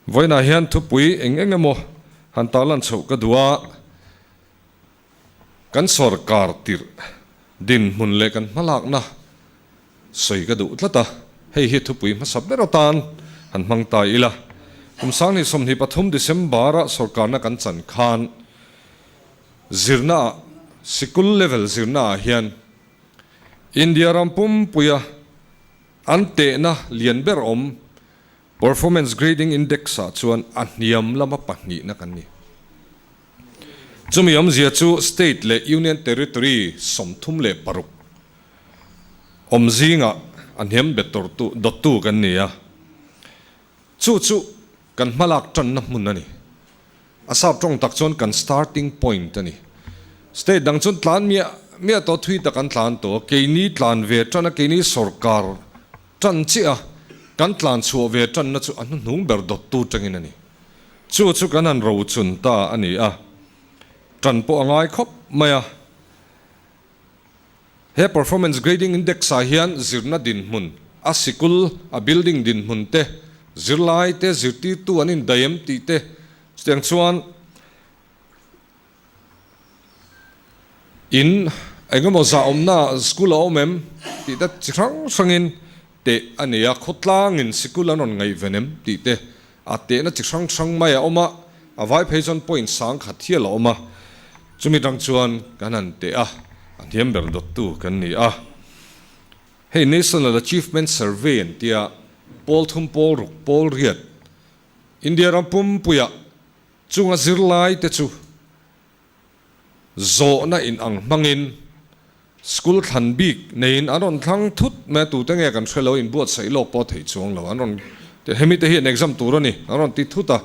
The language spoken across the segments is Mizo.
Vawiinah hian thupui eng eng emaw han tarlan chhoh ka duh a, kan sawrkar tirh dinhmun leh kan hmalakna sawi ka duh tlat a, hei hi thupui hmasa ber atan han hmang ta ila. Kum 2023 December-a sawrkarna kan chan khan zirnaah, sikul level zirnaah hian India ram pumpuia an tehna lian ber awm Performance Grading Index ah chuan a hniam lama pahnihna kan ni. Chumi awmzia chu State leh Union Territory 36 awm zingah a hniam bet turtu dawttu kan ni a. Chu chu kan hmalak tanna hmun a ni. A sap tawng tak chuan kan starting point a ni. State dang chuan tlan miah miah tawh thui tak an tlan tawh a, keini tlan ve tan a, keini sorkar Tan chiah a, kan tlan chhuah ve tanna chu a hnuhnung ber dawttu tangin a ni. Chu chu kan han rochun ta a ni a, tan pawh a ngai khawp mai a. He Performance Grading Index ah hian zirna dinhmun, a sikul, a building dinhmun te, zirlai te, zirtirtu an indaih em tih te, chutiang chuan, In engemaw zah awmna school a awm em tih te chi hrang hrangin teh a nei a, khawtlangin sikul an rawn ngaihven em tih te a tehna chi hrang hrang mai a awm a, a vai phei chuan point sang khat hial a awm a, chumi tang chuan kan han teh a, a hniam ber dawttu kan ni a. Hei National Achievement Survey an tia pawl thum pawl ruk pawl riat India ram pumpuiah Chunga zirlai te chu zawhna in ang hmangin school thlan bik neiin an rawn thlang thut mai a, tute nge kan hre lo, inbuatsaih lawk pawh theih chuang lo, an rawn ti hemi te hi an exam tur a ni, an rawn ti thut a,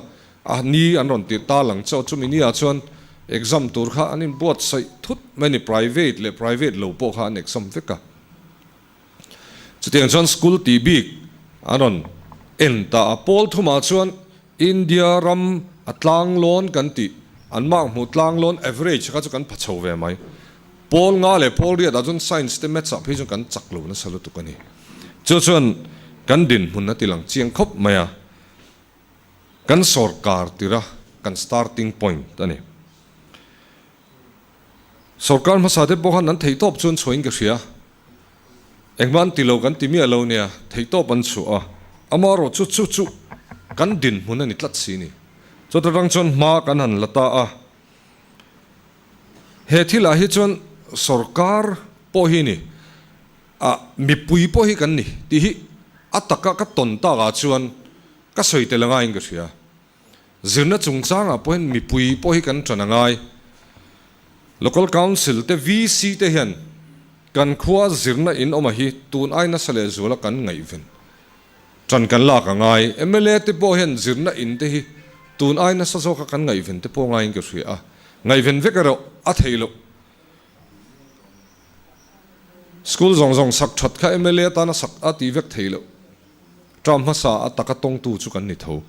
a ni an rawn ti ta lang chauh, chumi ni ah chuan exam tur kha an inbuatsaih thut mai a ni, private leh private lo pawh kha an exam vek a. Chutiang chuan school tih bik an rawn en ta a, pawl thumah chuan India ram a tlang lawn kan tih, an mark hmuh tlang lawn average kha chu kan pha chho ve mai. Pawl nga leh pawl riat ah chuan science te maths ah phei chuan kan chak lo nasa lutuk a ni. Chu chuan kan dinhmun a ti lang chiang khawp mai a, kan sawrkar tira kan starting point a ni. Sawrkar hmasa te pawh khan an theihtawp chuan chhuahin ka hria. Engmah an ti lo kan ti miah lo nia, theihtawp an chhuah a, amaherawh chu chu chu kan dinhmun a ni tlat si ni. Chawt atang chuan hma kan han la ta a, he thilah hi chuan sawrkar pawh hi ni, ah mipui pawh hi kan ni tih hi a taka ka tawn takah chuan ka sawi tel angaiin ka hria. Zirna chungchangah pawhin mipui pawh hi kan ṭan a ngai. Local Council te VC te hian kan khua zirna in awm a hi tun ai nasa leh zuala kan ngaihven ṭan kan lak a ngai. Mla te pawh hian zirna in te hi tun ai nasa zawka kan ngaihven te pawh ngaiin ka hria a, ngaihven vek erawh a theih loh. School zawng zawng sak ṭhat kha mla atana sak a tih vek theih loh. Term hmasa a taka tawngtu chu kan ni tho.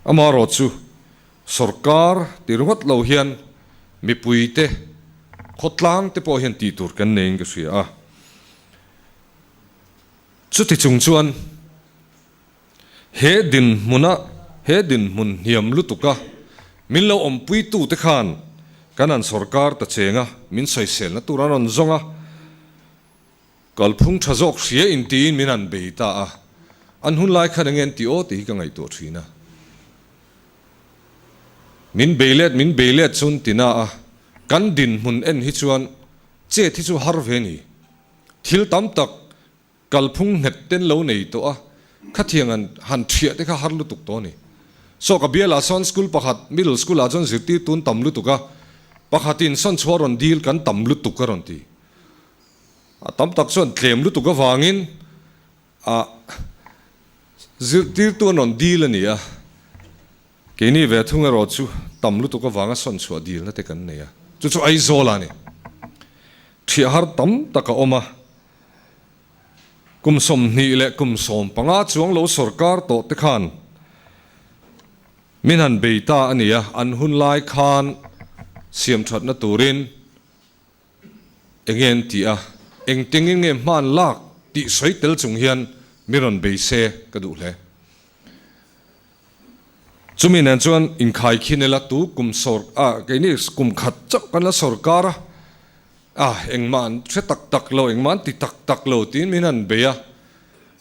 Amaherawh chu sorkar ti ringawt lo hian mipuite, khawtlang te pawh hian tih tur kan neiin ka hria a. Chuti chung chuan he dinhmuna, he dinhmun hniam lutuka min lo awmpuitute khan kan han sorkar ta cheng a, min sawiselna tur an rawn zawng a. Kalphung tha zawk hria in tiin min han bei ta a, an hun lai khan enge an ti aw tih hi ka ngaihtuah thin a. Min bei let min bei let chuan ti na a, kan dinhmun en hi chuan chet hi chu har ve ni. Thil tam tak kalphung nghet ten lo nei tawh a, khatiang an han thiah te kha har lutuk tawh a ni. Saw ka bialah sawn school pakhat middle school ah chuan zirtirtu an tam lutuk a, pakhatin sawn chhuah rawn dil kan tam lutuk a rawn ti. A tam tak chuan tlem lutuk avangin a zirtirtu an rawn dil a ni a, keini ve thung erawh chu tam lutuk avanga sawn chhuah dilna te kan nei a, chu chu Aizawl a ni. Thiah har tam tak a awm a, kum 20 leh kum 15 chuang lo sawrkar tawh te khan min han bei ta a ni a, an hun lai khan siam thatna turin Enge an ti a, engtengin nge hman lak tih sawi tel chung hian mi rawn bei se ka duh hle. Chumi nen chuan inkhaikhin ila tu kum sawr ah keini kum khat chauh kan la sawrkar a, ah engmah an hre tak tak lo, engmah an ti tak tak lo tiin min han bei a.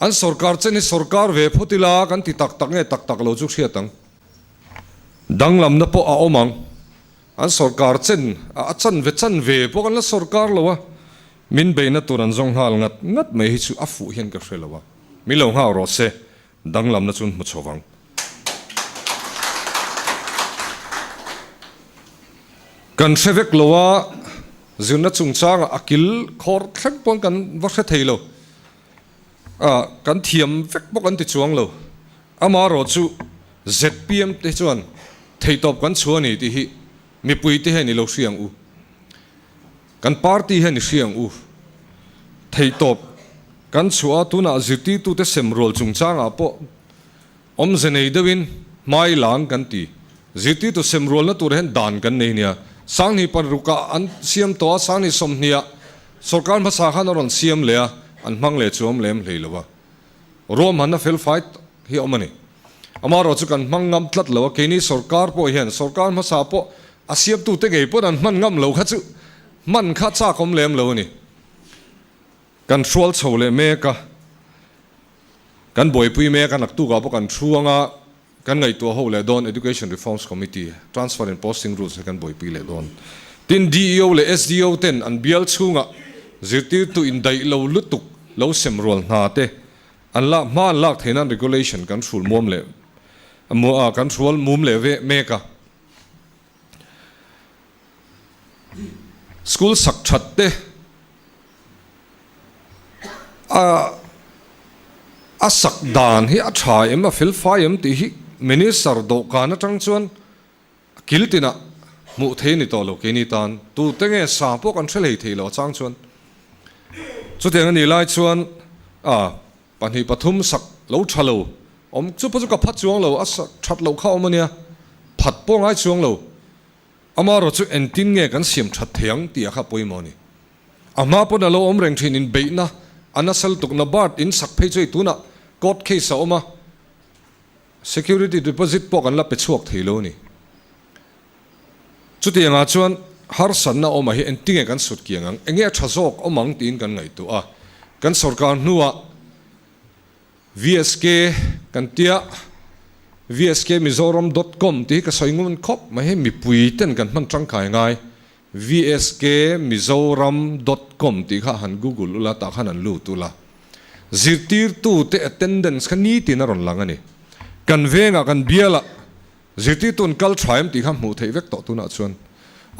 An sawrkar chen hi sawrkar ve phawt ila kan ti tak tak nge tak tak lo chu hriat ang. Danglamna pawh a awm ang. An sawrkar chen a chanve chanve pawh kan la sawrkar lo a, min beihna tur an zawng nghal ngat ngat mai hi chu a fuh hian ka hre lo a, min lo nghak rawh se, danglamna chu an hmu chho vang. Kan hre vek lo a, zirna chungchangah a kil khawr thleng pawn kan va hre thei lo, kan thiam vek bawk an ti chuang lo. Amaherawhchu zpm te chuan theihtawp kan chhuah a ni tih hi mipui te hian i lo hria ang u. Kan party hian i hria ang u. Theihtawp kan chhuah a, tunah zirtirtute sem rual chungchangah pawh awmze nei deuhin hmai lang kan ti. Zirtirtu sem rualna tur hian dan kan nei nia. Sanghnih parukah an siam tawh a, sanghnih sawmhniah sorkar hmasa khan a rawn siam leh a, an hmang leh chuam lem hlei lo a. Ruahmanna fel fai tak hi a awm a ni. Amaherawh chu kan hmang ngam tlat lo a, keini sorkar pawh hian sorkar hmasa pawh a siamtute ngei pawn an hman ngam lo kha chu hman kha chak awm lem lo a ni. Kan hrual chho leh mek a, kan buaipui mek a, naktukah pawh kan thu anga Kan ngaihtuah ho leh dawn Education Reforms Committee, Transfer and Posting Rules hi kan buaipui leh dawn. Tin, DEO leh SDO ten an bial chhungah zirtirtu indaih lo lutuk lo sem rual hna te an lak hma an lak theih nan regulation kan hrul muam leh kan hrual mum leh ve mek a. School sak that te a a sak dan hi a tha em a fel fai em tih hi Minister dawhkan atang chuan kil tinah hmuh thei a ni tawh lo keini tan tute nge sa pawh kan hre hlei thei lo a chang chuan chutiang a nih lai chuan a 2 3 sak lo tha lo awm chu pawh chu ka phat chuang lo a sak that loh kha awm a nia phat pawh ngai chuang lo. Amaherawh chu engtin nge kan siam that thei ang tih a kha pawimawh a ni. A hma pawn a lo awm reng thin inbeihna a nasa lutuk NABARD in sak phei chu hei tunah court case a awm a, security deposit pawh kan la pe chhuak thei lo a ni. Chutiangah chuan harsatna awmah hi engtin nge kan sut kiang ang, enge a tha zawk awm ang tiin kan ngaihtuah a, kan sorkar hnuah VSK kan tia vskmizoram dot com tih hi ka sawi ngun khawp mai hei mipui ten kan hman tangkai ngai vskmizoram dot com tih kha han google ula tah khan an lut ula zirtirtu te attendance kha nitin a rawn lang a ni kan vengah kan bialah zirtirtu an kal tha em tih kha hmuh theih vek tawh tunah chuan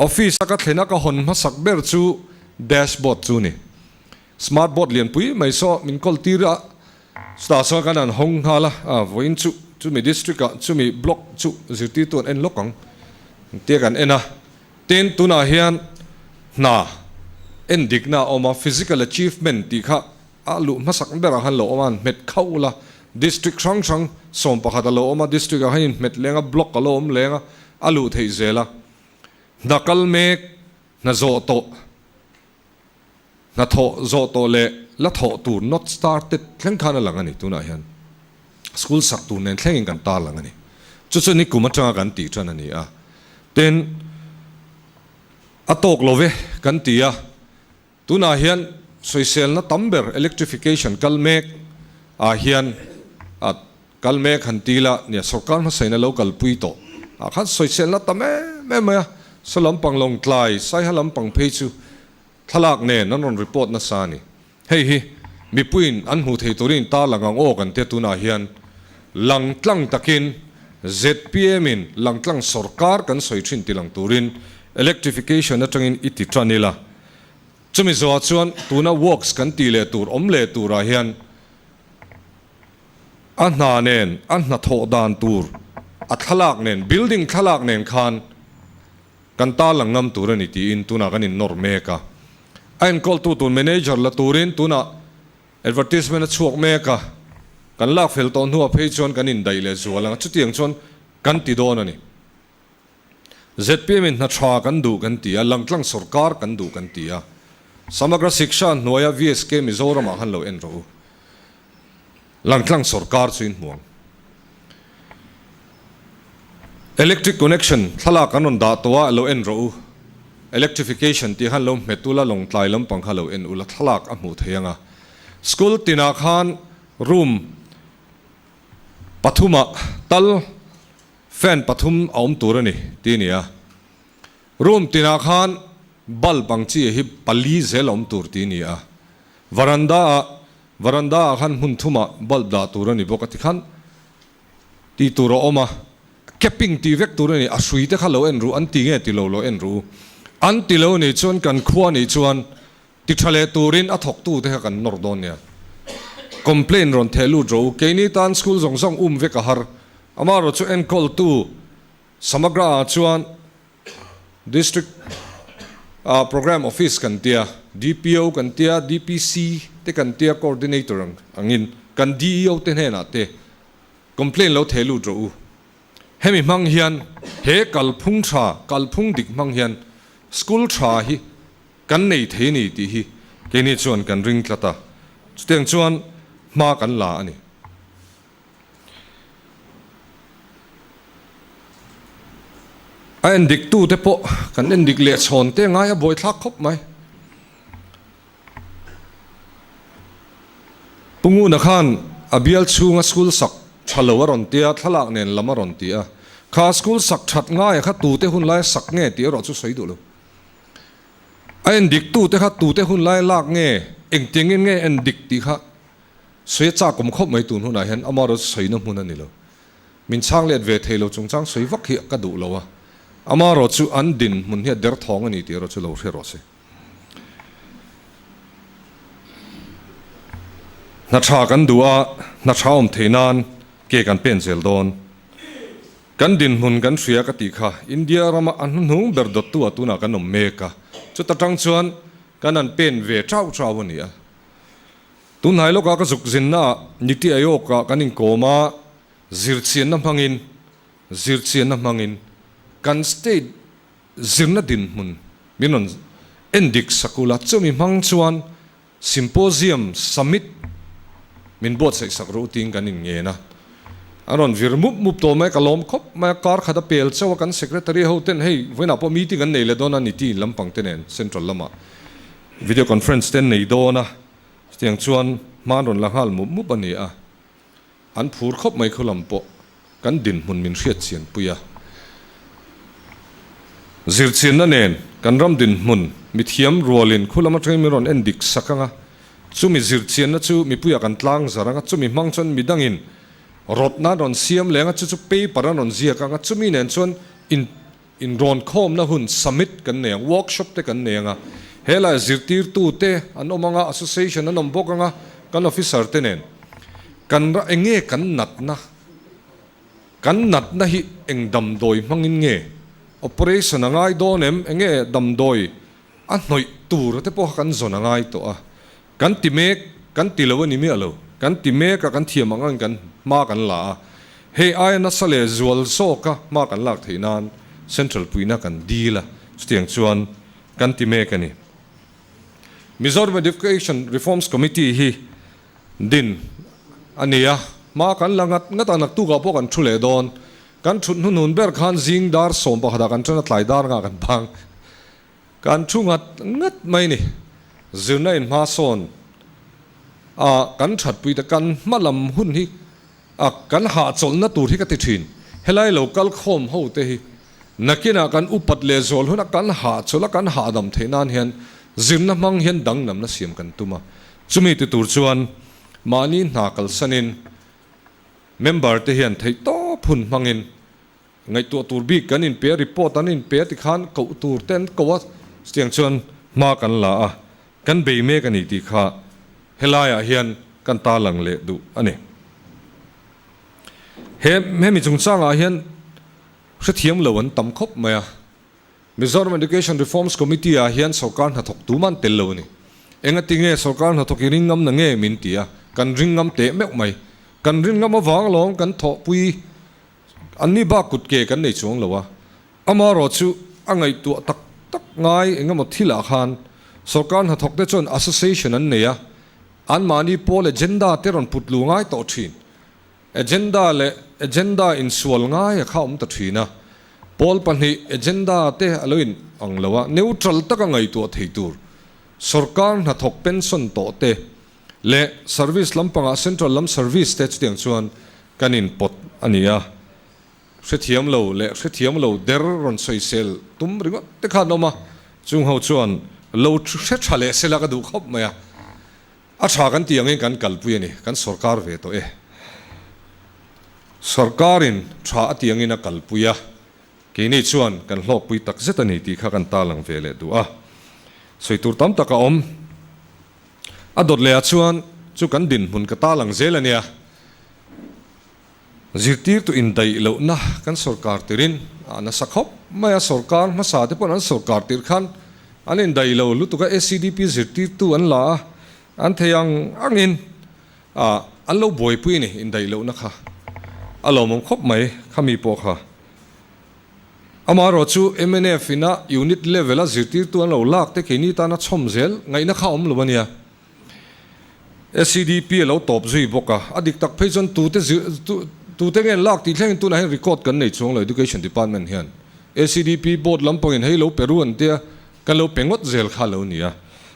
office a ka thlen a ka hawn hmasak ber chu dashboard chu ni. Smart board lianpui mai saw min kawl tir a, chutah chuan kan han hawng nghal a, a vawiin chu chumi district ah chumi block chu zirtirtu an en lawk ang tia kan en a, tin tunah hian hna en dikna a awm a, physical achievement tih kha a luh hmasak berah khan lo awm a, an hmet khauh ula, district hrang hrang 11 a lo awm a, district ah khan inhmet leng a, block a lo awm leng a, a luh theih zel a, hna kal mek, hna zawh tawh. Hnathawh zawh tawh leh la thawh tur not started thleng khan a lang a ni. Tunah hian school sak tur nen thlengin kan tar lang a ni. Chu chu nikum atanga kan tih tan a ni a. Tin, a tawk lo ve kan ti a. Tunah hian sawiselna tam ber electrification kal mek ah hian a kal mek han ti la nia sorkar hmasain a lo kalpui tawh ah khan sawiselna tam em em mai a. Saw lampang Lawngtlai, Saiha lampang phei chu Thlalak nen an rawn report nasa a ni. Hei hi mipuiin an hmuh thei turin tarlang ang aw kan tia tunah hian langtlang takin zpm in langtlang sorkar kan sawi thin ti lang turin electrification atangin i ti tan ila. Chumi zawhah chuan tuna works kan tih leh tur awm leh turah hian a hna nen a hnathawh dan tur a thlalak nen building thlalak nen khan Kan tarlang ngam tur a ni tiin tunah kan innawr mek a. A enkawltu tur manager la turin tunah advertisement a chhuak mek a. Kan lak fel tawh hnuah phei chuan kan indaih leh zual ang a, chutiang chuan kan ti dawn a ni. Zpm in hna tha kan duh kan ti a, langtlang sawrkar kan duh kan ti a. Samagra Shiksha hnuaia VSK Mizoramah khan lo en rawh u. Langtlang sawrkar chu in hmu ang. Electric connection thlalak an rawn dah tawh a, lo en rawh u. Electrification tih khan lo hmet ula, Lawngtlai lampang kha lo en ula, thlalak a hmuh thei ang a. School tinah khan room pathumah tal fan pathum a awm tur a ni tih a ni a. Room tinah khan bulb ang chi hi pali zel a awm tur tih a ni a. Varanda ah varanda ah khan hmun thumah bulb dah tur a ni bawk a tikhan tih tur a awm a, capping tih vek tur a ni, a hrui te kha lo en ru an ti nge ti lo lo en ru an ti lo nih chuan kan khua nih chuan ti tha leh turin a thawk tu te kha kan nawr dawn nia. Complain rawn theh lut ro keini tan school zawng zawng um vek a har amaherawh chu enkawl tu Samagra ah chuan District ah Programme Office kan tia, DPO kan tia, DPC te kan tia Coordinator ang angin kan DEO te hnenah te complaint lo theh lut rawh u. Hemi hmang hian he kalphung tha, kalphung dik hmang hian school tha hi kan nei thei a ni tih hi keini chuan kan ring tlat a, chutiang chuan hma kan la a ni. A en dik tu te pawh kan en dik leh chhawn te ngai a buai thlak khawp mai. Pu Nguna khan a bial chhunga school sak tha lo a rawn tia, thlalak nen lam a rawn ti a. Kha school sak that ngaia kha tute hun lai sak nge tih erawh chu sawi duh lo. A en dik tu te kha tute hun lai lak nge, engtiangin nge en dik tih kha Sawi a chak awm khawp mai tun hunah hian amaherawh chu sawina hmun a ni lo. Min chhang let ve thei lo chungchang sawi vak hi ka duh lo a, amaherawh chu an dinhmun hi a derthawng a ni tih erawh chu lo hre rawh se. Hna tha kan duh a, hna tha awm theih nan ke kan pen zel dawn. Kan dinhmun kan hria ka tih kha India rama a hnuhnung ber dawttu ah tunah kan awm mek a, chuta tang chuan kan han pen ve chau chau a ni a. Tunhnai lawkah ka zuk zinnaah Niti Aayog-ah kan inkawm a, zirchianna hmangin zirchianna hmangin kan state zirna dinhmun min rawn endik sak ula, chumi hmang chuan symposium summit min buatsaih sak rawh u tiin kan inngen a. An rawn vir mup mup tawh mai, ka lawm khawp mai a, kar khat a pel chauh a, kan secretary ho ten hei vawiinah pawh meeting an nei leh dawn a, Niti lampang te nen central lamah Video conference te an nei dawn a, chutiang chuan hma an rawn la nghal mup mup a ni a, an phur khawp mai khaw lam pawh kan dinhmun min hriat chian pui a. Zirchianna nen kan ram dinhmun mithiam rualin khu lam atangin min rawn en dik sak ang a, chumi zirchianna chu mipuiah kan tlang zar ang a, chumi hmang chuan midangin rawtna an rawn siam leng a, chu chu paper an rawn ziak ang a, chumi nen chuan in Inrawn khawmna hun summit kan nei ang, workshop te kan nei ang a, helaiah zirtirtu te an awm ang a, association an awm bawk ang a, kan officer te nen kan ra eng nge kan natna, kan natna hi eng damdawi hmangin nge operation a ngai dawn em, eng nge damdawi a hnawih tur te pawh kha kan zawn a ngai tawh a, kan ti mek, kan ti lo a ni miah lo, kan ti mek a, kan thiam ang angin kan hma kan la a, hei aia nasa leh zual zawka hma kan lak theih nan Central puihna kan dil a, chutiang chuan kan ti mek a ni. Mizoram Education Reforms Committee hi din a ni a, hma kan la ngat ngat a, naktukah pawh kan thu leh dawn, kan thut hnuhnun ber khan zing dar 11 ah kan ṭan a, tlai dar ngah kan bang. Kan thu ngat ngat mai ni. Zirna in hma sawn a kan thatpui te kan hma lam hun hi a kan hahchawlhna tur hi ka ti thin. Helai lo kal khawm ho te hi nakinah kan upat leh zual huna kan hahchawlh a kan hahdam theih nan hian zirna hmang hian danglamna siam kan tum a. Chumi ti tur chuan mahni hna kalsanin member te hian theihtawp hun hmangin Ngaihtuah tur bik kan inpe a, report an inpe a tikhan koh tur te an ko a, chutiang chuan hma kan la a, kan bei mek a ni tih kha helaiah hian kan tarlang leh duh a ni. He hemi chungchangah hian hrethiam lo an tam khawp mai a, Mizoram Education Reforms Committee ah hian sorkar hnathawk tum an tel lo a ni. Engati nge sorkar hnathawk i ring ngam na nge min ti a, kan ring ngam teh meuh mai. Kan rin ngam avang alawm kan thawhpui Anni bak kut ke kan nei chuang lo a, amaherawh chu a ngaihtuah tak tak ngai eng emaw thilah khan sorkar hnathawk te chuan association an nei a, anmahni pawl agenda te rawn put lu ngai tawh thin. Agenda leh agenda insual ngai a kha awm ta thin a. Pawl pahnih agenda te a lo in ang lo a, neutral taka ngaihtuah thei tur sorkar hnathawk pension tawh te leh service lampangah central lam service te chutiang chuan kan in pawt a ni a. Hrethiam lo leh hrethiam lo der rawn sawisel tum ringawt te khan awm a, chung ho chuan lo hre tha leh sela ka duh khawp mai a, a tha kan tih angin kan kalpui a ni, kan sorkar ve tawh e. Sorkarin tha a tih angin a kalpui a, keini chuan kan hlawkpui tak zet a ni tih kha kan tarlang ve leh duh a, sawi tur tam tak a awm. A dawt leh ah chuan chu kan dinhmun ka tarlang zel a nia. Zirtirtu indaih lohna kan sorkar tirin a nasa khawp mai a, sorkar hmasa te pawh an sorkar tir khan an indaih lo lutuk a, SEDP zirtirtu an la a, an thei ang angin an lo buaipui a ni indaih lohna kha a lawmawm khawp mai khami pawh kha. Amaherawh chu mnf ina unit level a zirtirtu an lo lak te keini tana chhawm zel ngaihna kha a awm lo a nia. SEDP a lo tawp zui bawk a, a dik tak phei chuan tute zir tute nge an lak tih thlengin tunah hian record kan nei chuang lo Education Department hian SEDP board lampangin hei lo pe ru an tia kan lo pe ngawt zel kha a lo ni a,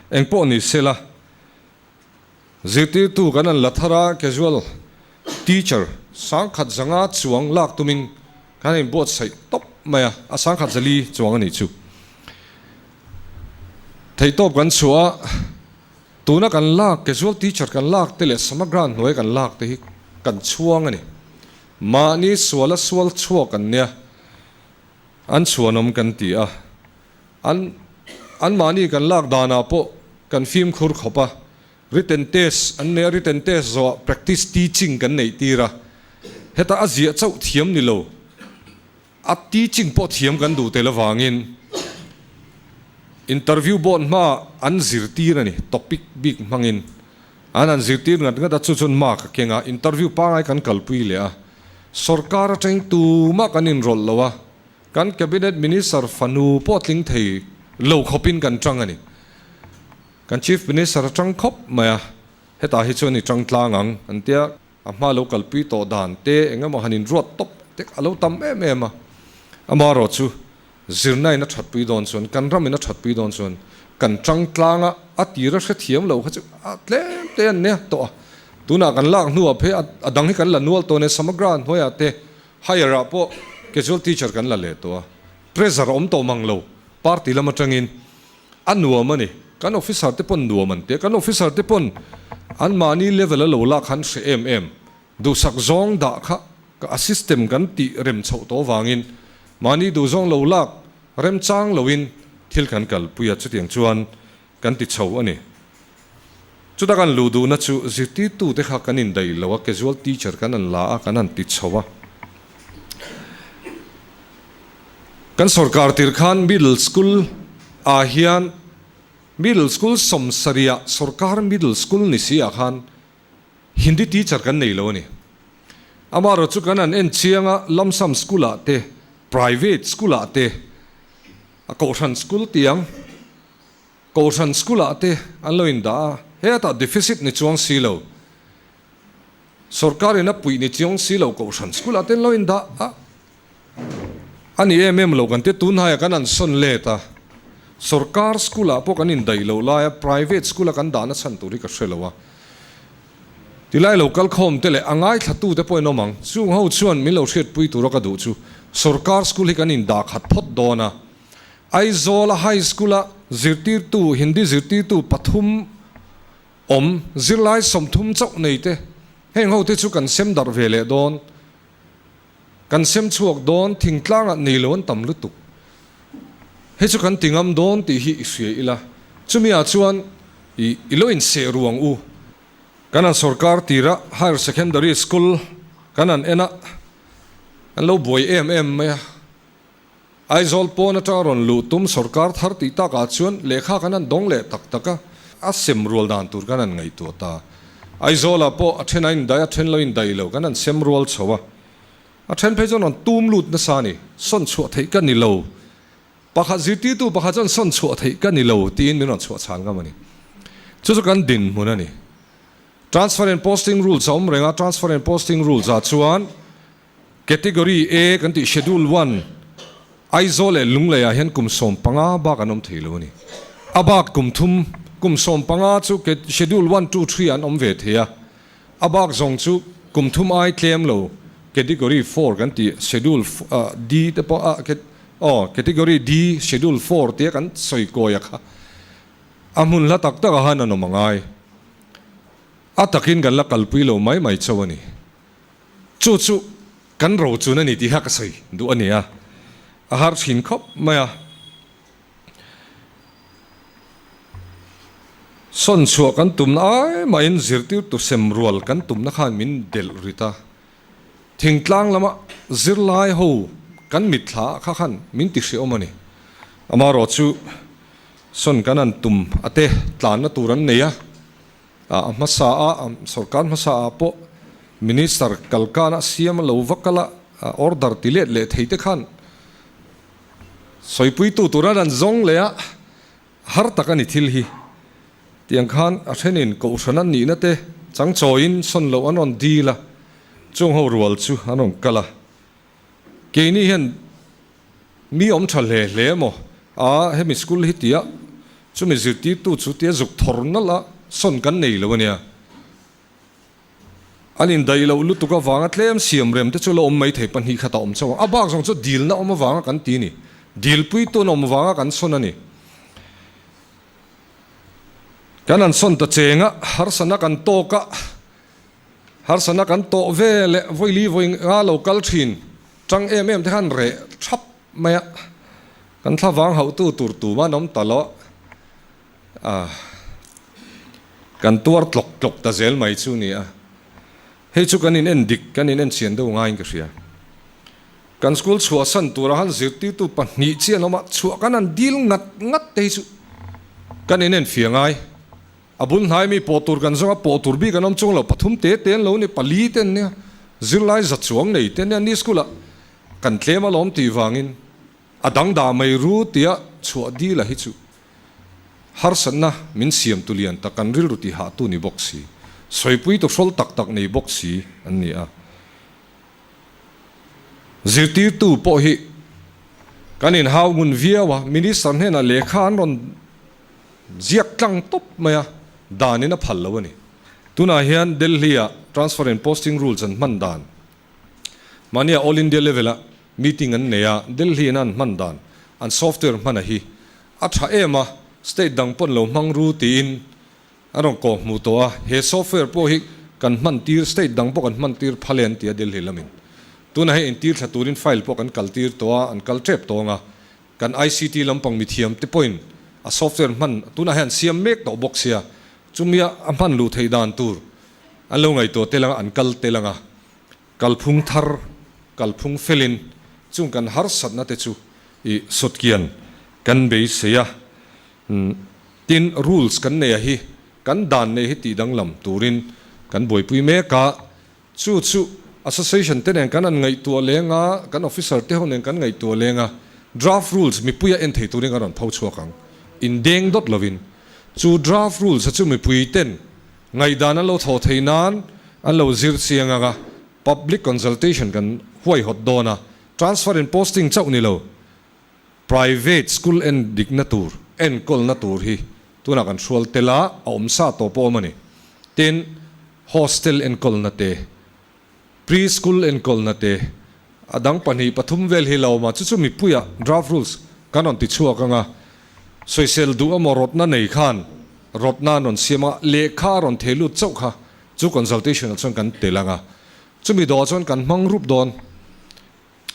engpawh ni sela zirtirtu kan an la thar a casual teacher sangkhat zanga chuang lak tumin kan inbuatsaih tawp mai a, a sangkhat zali chuang a nih chu. Theihtawp kan chhuah a, tuna kan lak, casual teacher kan lak te leh samagra hnuaia kan lak te hi kan chhuang a ni. Mahni suala sual chhuak an nia, an chhuanawm kan ti a, an anmahni kan lak danah pawh kan fimkhur khawp a, written test an nei a, written test zawhah practice teaching kan neih tir a, heta a ziah chauh thiam ni lo. A teaching pawh thiam kan duh tel avangin interview board hma an zirtir a ni, topic bik hmangin an han zirtir ngat ngat a, chu chuan mark a keng a, interview pangai kan kalpui leh a, sorkar atangin tumah kan inrawlh lo a, kan cabinet minister fanu pawh tling thei lo khawpin kan tang a ni. Kan chief minister a tang khawp mai a, hetah hi chuan i tang tlang ang an tia. A hma lo kalpui tawh dan te eng emaw han inruat tawp te a lo tam em em a. Amaherawh chu zirna in a thatpui dawn chuan, kan ram in a thatpui dawn chuan kan tang tlang a, a tir a hrethiam lo kha chu a tlem te an nia tawh a. Tunah kan lak hnuah phei a dang hi kan la nual tawh nia, Samagra hnuaiah te higher ah pawh casual teacher kan la leh tawh a. Pressure a awm tawh mang lo party lam atangin. A nuam a ni. Kan officer te pawn nuam an ti a, kan officer te pawn anmahni level a lo lak han hre em em. Duhsak zawng dah kha a system kan tih rem chhoh tawh avangin mahni duhzawng lo lak remchang loin thil kan kalpui a, chutiang chuan kan ti chho a ni. Chuta kan luh duhna chu zirtirtute kha kan indaih lo a, casual teacher kan han la a, kan han ti chho a. Kan sorkar tir khan middle school ah hian middle school sawmsarih ah sorkar middle school ni si ah khan Hindi teacher kan nei lo a ni. Amaherawh chu kan han en chiang a, lumsum school ah te, private school ah te, a kohhran school tiang, Kohhran school ah te an lo indah a, hetah deficit ni chuang si lo, sorkar in a puih ni chiang si lo kohhran school ah te an lo indah a, a ni em em lo kan tia tunhaiah kan han sawn let a, sorkar school ah pawh kan indaih loh lai a private school a kan dahna chhan tur hi ka hre lo a, tilai lo kal khawm te leh a ngaithla te pawh in awm ang, chung ho chuan min lo hriatpui tura ka duh chu sorkar school hi kan indah khat phawt dawn a. Aizawla High School-a zirtirtu, Hindi zirtirtu pathum awm, zirlai 30 chauh nei te, heng ho te chu kan sem darh ve leh dawn, kan sem chhuak dawn, thingtlangah nei lo an tam lutuk. Hei chu kan ti ngam dawn tih hi i hria ila, chumi ah chuan i i lo inseh ru ang u. Kan han sorkar tira Higher Secondary School kan han en a, an lo buai em em mai a. Aizawl pawn atanga rawn luh tum sorkar thar tih takah chuan lehkha kan han dawng leh tak tak a, a sem rual dan tur kan han ngaihtuah ta. Aizawlah pawh a then a indaih a then lo indaih lo kan han sem rual chho a, a then phei chuan rawn tum lut nasa a ni, sawn chhuah theih ka ni lo, pakhat zirtirtu pakhat chuan sawn chhuah theih ka ni lo tiin min rawn chhuah chhan ngam a ni. Chu chu kan dinhmun a ni. Transfer and posting rules a awm reng a, transfer and posting rules ah chuan, Category A kan tih Schedule One. Aizawl leh Lungleiah hian kum 15 bak an awm thei lo a ni. A bak kum thum, kum 15 chu Schedule one, two, three an awm ve thei a. A bak zawng chu kum thum ai tlem lo Category four kan tih Schedule D te pawh a aw Category D Schedule four tia kan sawi kawi a kha a hmun hla tak tak ah han an awm a ngai. A takin kan la kalpui lo mai mai chauh a ni. Chu chu kan ro chun a ni tih kha ka sawi duh a ni a, a har thin khawp mai a. Sawn chhuah kan tumna ai mahin zirtirtu sem rual kan tumna khan min delh rit a, thingtlang lama zirlai ho kan mitthla ah kha khan min ti hreawm a ni. Amaherawh chu sawn kan han tum a te tlanna tur an nei a, a hmasa a sorkar hmasa ah pawh minister kalkana siam a lo va kal a, order ti let leh thei te khan Sawipuitu tura lan zawng leh a har tak a ni thil hi. Tiang khan a thenin kohhran an nihna te chang chawiin sawn loh an rawn dil a, chung ho rual chu an rawn kal a. Keini hian mi awm tha hle hle emaw a hemi school hi tia chumi zirtirtu chu tia zuk thawr nalh a sawn kan nei lo a nia. An indaih loh lutuk avanga tlem siam rem te chu la awm mai thei 2 khat a awm chauh ang. A bak zawng chu dilna awm avanga kan ti a ni. Dilpui tun awm avanga kan sawn a ni. Kan han sawn ta cheng a, harsana kan tawk a, harsana kan tawh ve leh vawi li vawi nga lo kal thin tang em em te khan reh thap mai a, kan thlavang hauhtu tur tum an awm ta lo. A, kan tuar tlawk tlawk ta zel mai chu ni a. Hei chu kan in en dik, kan in en chian deuh ngaiin ka hria. Kan school chhuahsan tura han zirtirtu pahnih chi an awm a, chhuah kan han dil ngat ngat te hi chu kan in en fia ngai. A bul hnai mi pawh tur kan zawng a, pawh tur bik an awm chuang lo, pathum te te an lo ni, pali te an nia, zirlai za chuang nei te an nia, ni school ah kan tlem alawm tih vangin a dangdah mai ru tia chhuah dil a hi chu Harsatna min siam tu lian tak kan rilru ti hah tu ni bawk si, sawipui tu hrawl tak tak nei bawk si an ni a. Zirtirtu pawh hi kan inhau ngun viau a, Minister hnenah lehkha an rawn ziak tlang tawp mai a, danin a phal lo a ni. Tunah hian Delhi-ah Transfer and Posting Rules an hman dan Mahnia All India level a meeting an nei a, Delhi in an hman dan, an software hman a hi a tha em a, state dang pawn lo hmang ru tiin an rawn kawh hmuh tawh a, he software pawh hi kan hman tir, state dang pawh kan hman tir phal e an ti a Delhi lamin. Tunah hei intir thla turin file pawh kan kal tir tawh a, an kal tep tawng a, kan ICT lampang mithiam te pawhin a software hman tunah hian an siam mek tawh bawk sia, chumia a hman luh theih dan tur An lo ngaihtuah tel anga an kal tel anga kalphung thar, kalphung felin chung kan harsatna te chu i sawtkian kan beisei a. Tin, rules kan nei a hi, kan dan nei hi tih danglam turin kan buaipui mek a. Chu chu association te nen kan han ngaihtuah leng a, kan officer te ho nen kan ngaihtuah leng a, draft rules mipuia en thei turin kan rawn pho chhuak ang. Indeng dawt lovin chu draft rules a chu mipui ten Ngaihdan an lo thawh theih nan an lo zir chiang ang a, public consultation kan huaihawt dawn a, transfer and posting chauh ni lo, private school en dikna tur, enkawlna tur hi tunah kan hrual tel a, a awm sa tawh pawh awm a ni. Tin, hostel enkawlna te, Pre school enkawlna te, a dang pahnih pathum vel hi la awm a, chu chu mipuiah draft rules kan rawn ti chhuak ang a, sawisel duh emaw rawtna nei khan rawtna an rawn siam a, lehkha a rawn thei lut chauh kha chu consultation ah chuan kan tel ang a, chumi dawhah chuan kan hmang rup dawn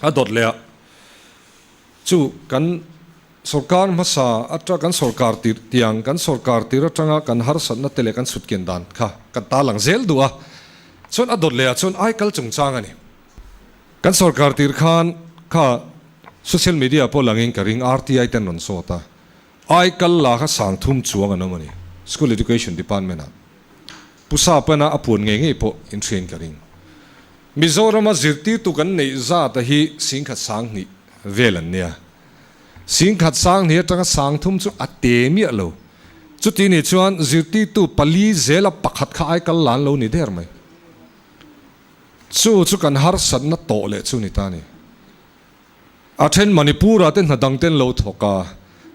a dawt leh a, chu kan sorkar hmasa atang kan sorkar tir tiang kan sorkar tir atanga kan harsatna te leh kan chhutkian dan kha kan tarlang zel duh a, chuan a dawt leh ah chuan aikal chungchang a ni. Kan sorkar tir khan kha social media pawh langin ka ring RTI ten rawn sawt a, aikal la kha sang thum chuang an awm a ni School Education Department ah. Pu Sapana a puan ngei ngei pawh inhriain ka ring. Mizorama zirtirtu kan neih zata hi 10,000 sanghnih vel an nia. 10,000 sanghnih atanga 3,000 chu a te miah lo. Chuti nih chuan zirtirtu pali zela pakhat kha ai kal lan lo ni der mai. Chu chu kan harsatna tawh leh chu ni ta ni. A then Manipur-ah te hna dang te an lo thawk a,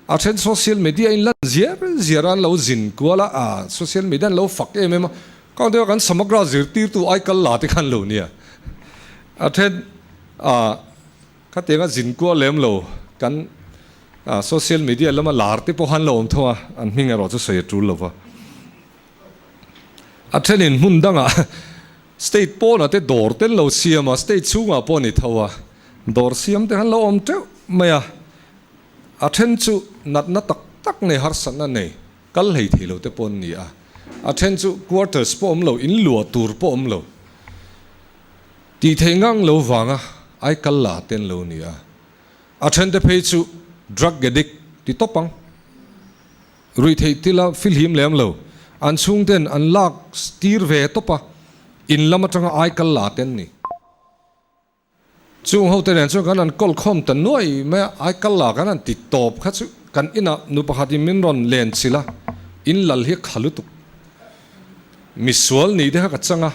a then social media in lan ziar ziar a an lo zin kual a, ah social media an lo fak em em a, kang deuh a kan Samagra zirtirtu ai kal la te khan lo nia. A then ah khatianga zin kual lem lo kan social media lama lar te pawh khan lo awm thung a, an hming erawh chu sawi a tul lo va. A thenin hmun dangah state pawnah te dawr te an lo siam a, state chhungah pawh a ni tho a, dawr siam te khan lo awm teuh mai a. A then chu natna tak tak nei, harsatna nei, kal hlei thei lo te pawh an ni a. A then chu quarters pawh awm lo, in luah tur pawh awm lo, tih theih ngang lo vanga ai kal la te an lo ni a. A then te phei chu drug addict ti tawp ang. Ruihtheih tila filhim lem lo, an chhungten an lak tir ve tawp a, in lam atanga ai kal la te an ni. Chung hote nen chuan kan han kawl khawm ta nuai mai a, ai kal la kan han ti tawp kha chu kan inah nu pakhatin min rawn len chilh a, in lal hi a kha lutuk. Misual nih te kha ka chang a,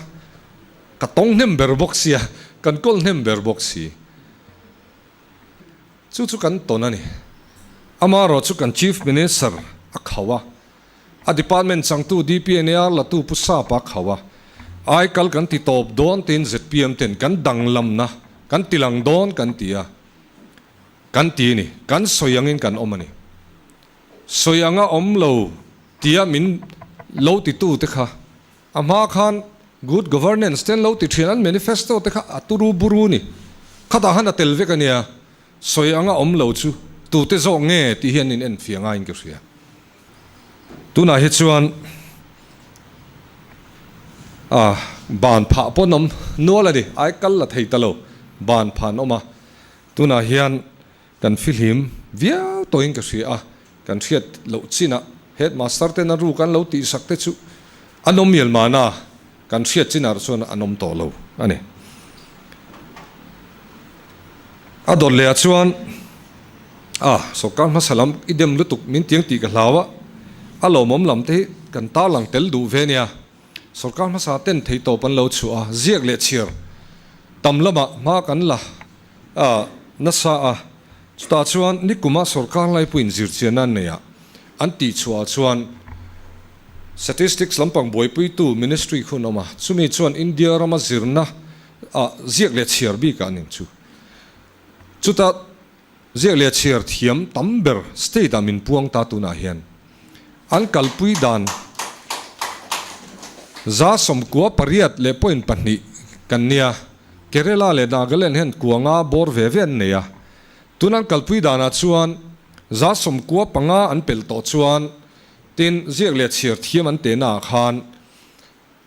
ka tawng hnem ber bawk sia, kan kawl hnem ber bawk si. Chu chu kan tawn a ni. Amaherawh chu kan Chief Minister a khauh a, a department changtu DPNAR latu Pu Sapa a khauh a, aikal kan ti tawp dawn tiin zpm ten kan danglamna kan ti lang dawn kan ti a, kan ti a ni. Kan sawi angin kan awm a ni. Sawi anga awm lo tia min lo titu te kha A hma khan good governance te an lo ti thin, an manifesto te kha a turu buru ni. Khatah khan a tel vek a nia, sawi anga awm lo chu tute zawk nge tih hi an in enfiah ngaiin ka hria. Tunah hi chuan a ban phah pawn awm nual a ni, ai kal la thei ta lo, ban phah an awm a, tunah hian Kan fihlim viau tawhin ka hria a, kan hriat loh chinah headmaster ten a ruk an lo tihsak te chu an awm mial mahna, kan hriat chinah chuan an awm tawh lo a ni. A dawt leh ah chuan a sawrkar hmasa lam i dem lutuk min tiang tih ka hlau a, a lawmawm lam te hi kan tarlang tel duh ve nia. Sawrkar hmasa ten theihtawp an lo chhuah a, ziak leh chhiar tam lamah hma kan la a nasa a, chutah chuan nikuma sawrkar laipuiin zirchianna an nei a, an tihchhuah ah chuan Statistics lampang buaipuitu Ministry khu an awm a, chumi chuan India rama zirna ah ziak leh chhiar bikah an inchu. Chutah Ziak leh chhiar thiam tam ber state ah min puang ta tunah hian an kalpui dan 98.2 kan nia, Kerala leh Nagaland hian kua nga bawr ve ve an nei a, tun an kalpui danah chuan 95 an pelh tawh chuan tin ziak leh chhiar thiam an tehna ah khan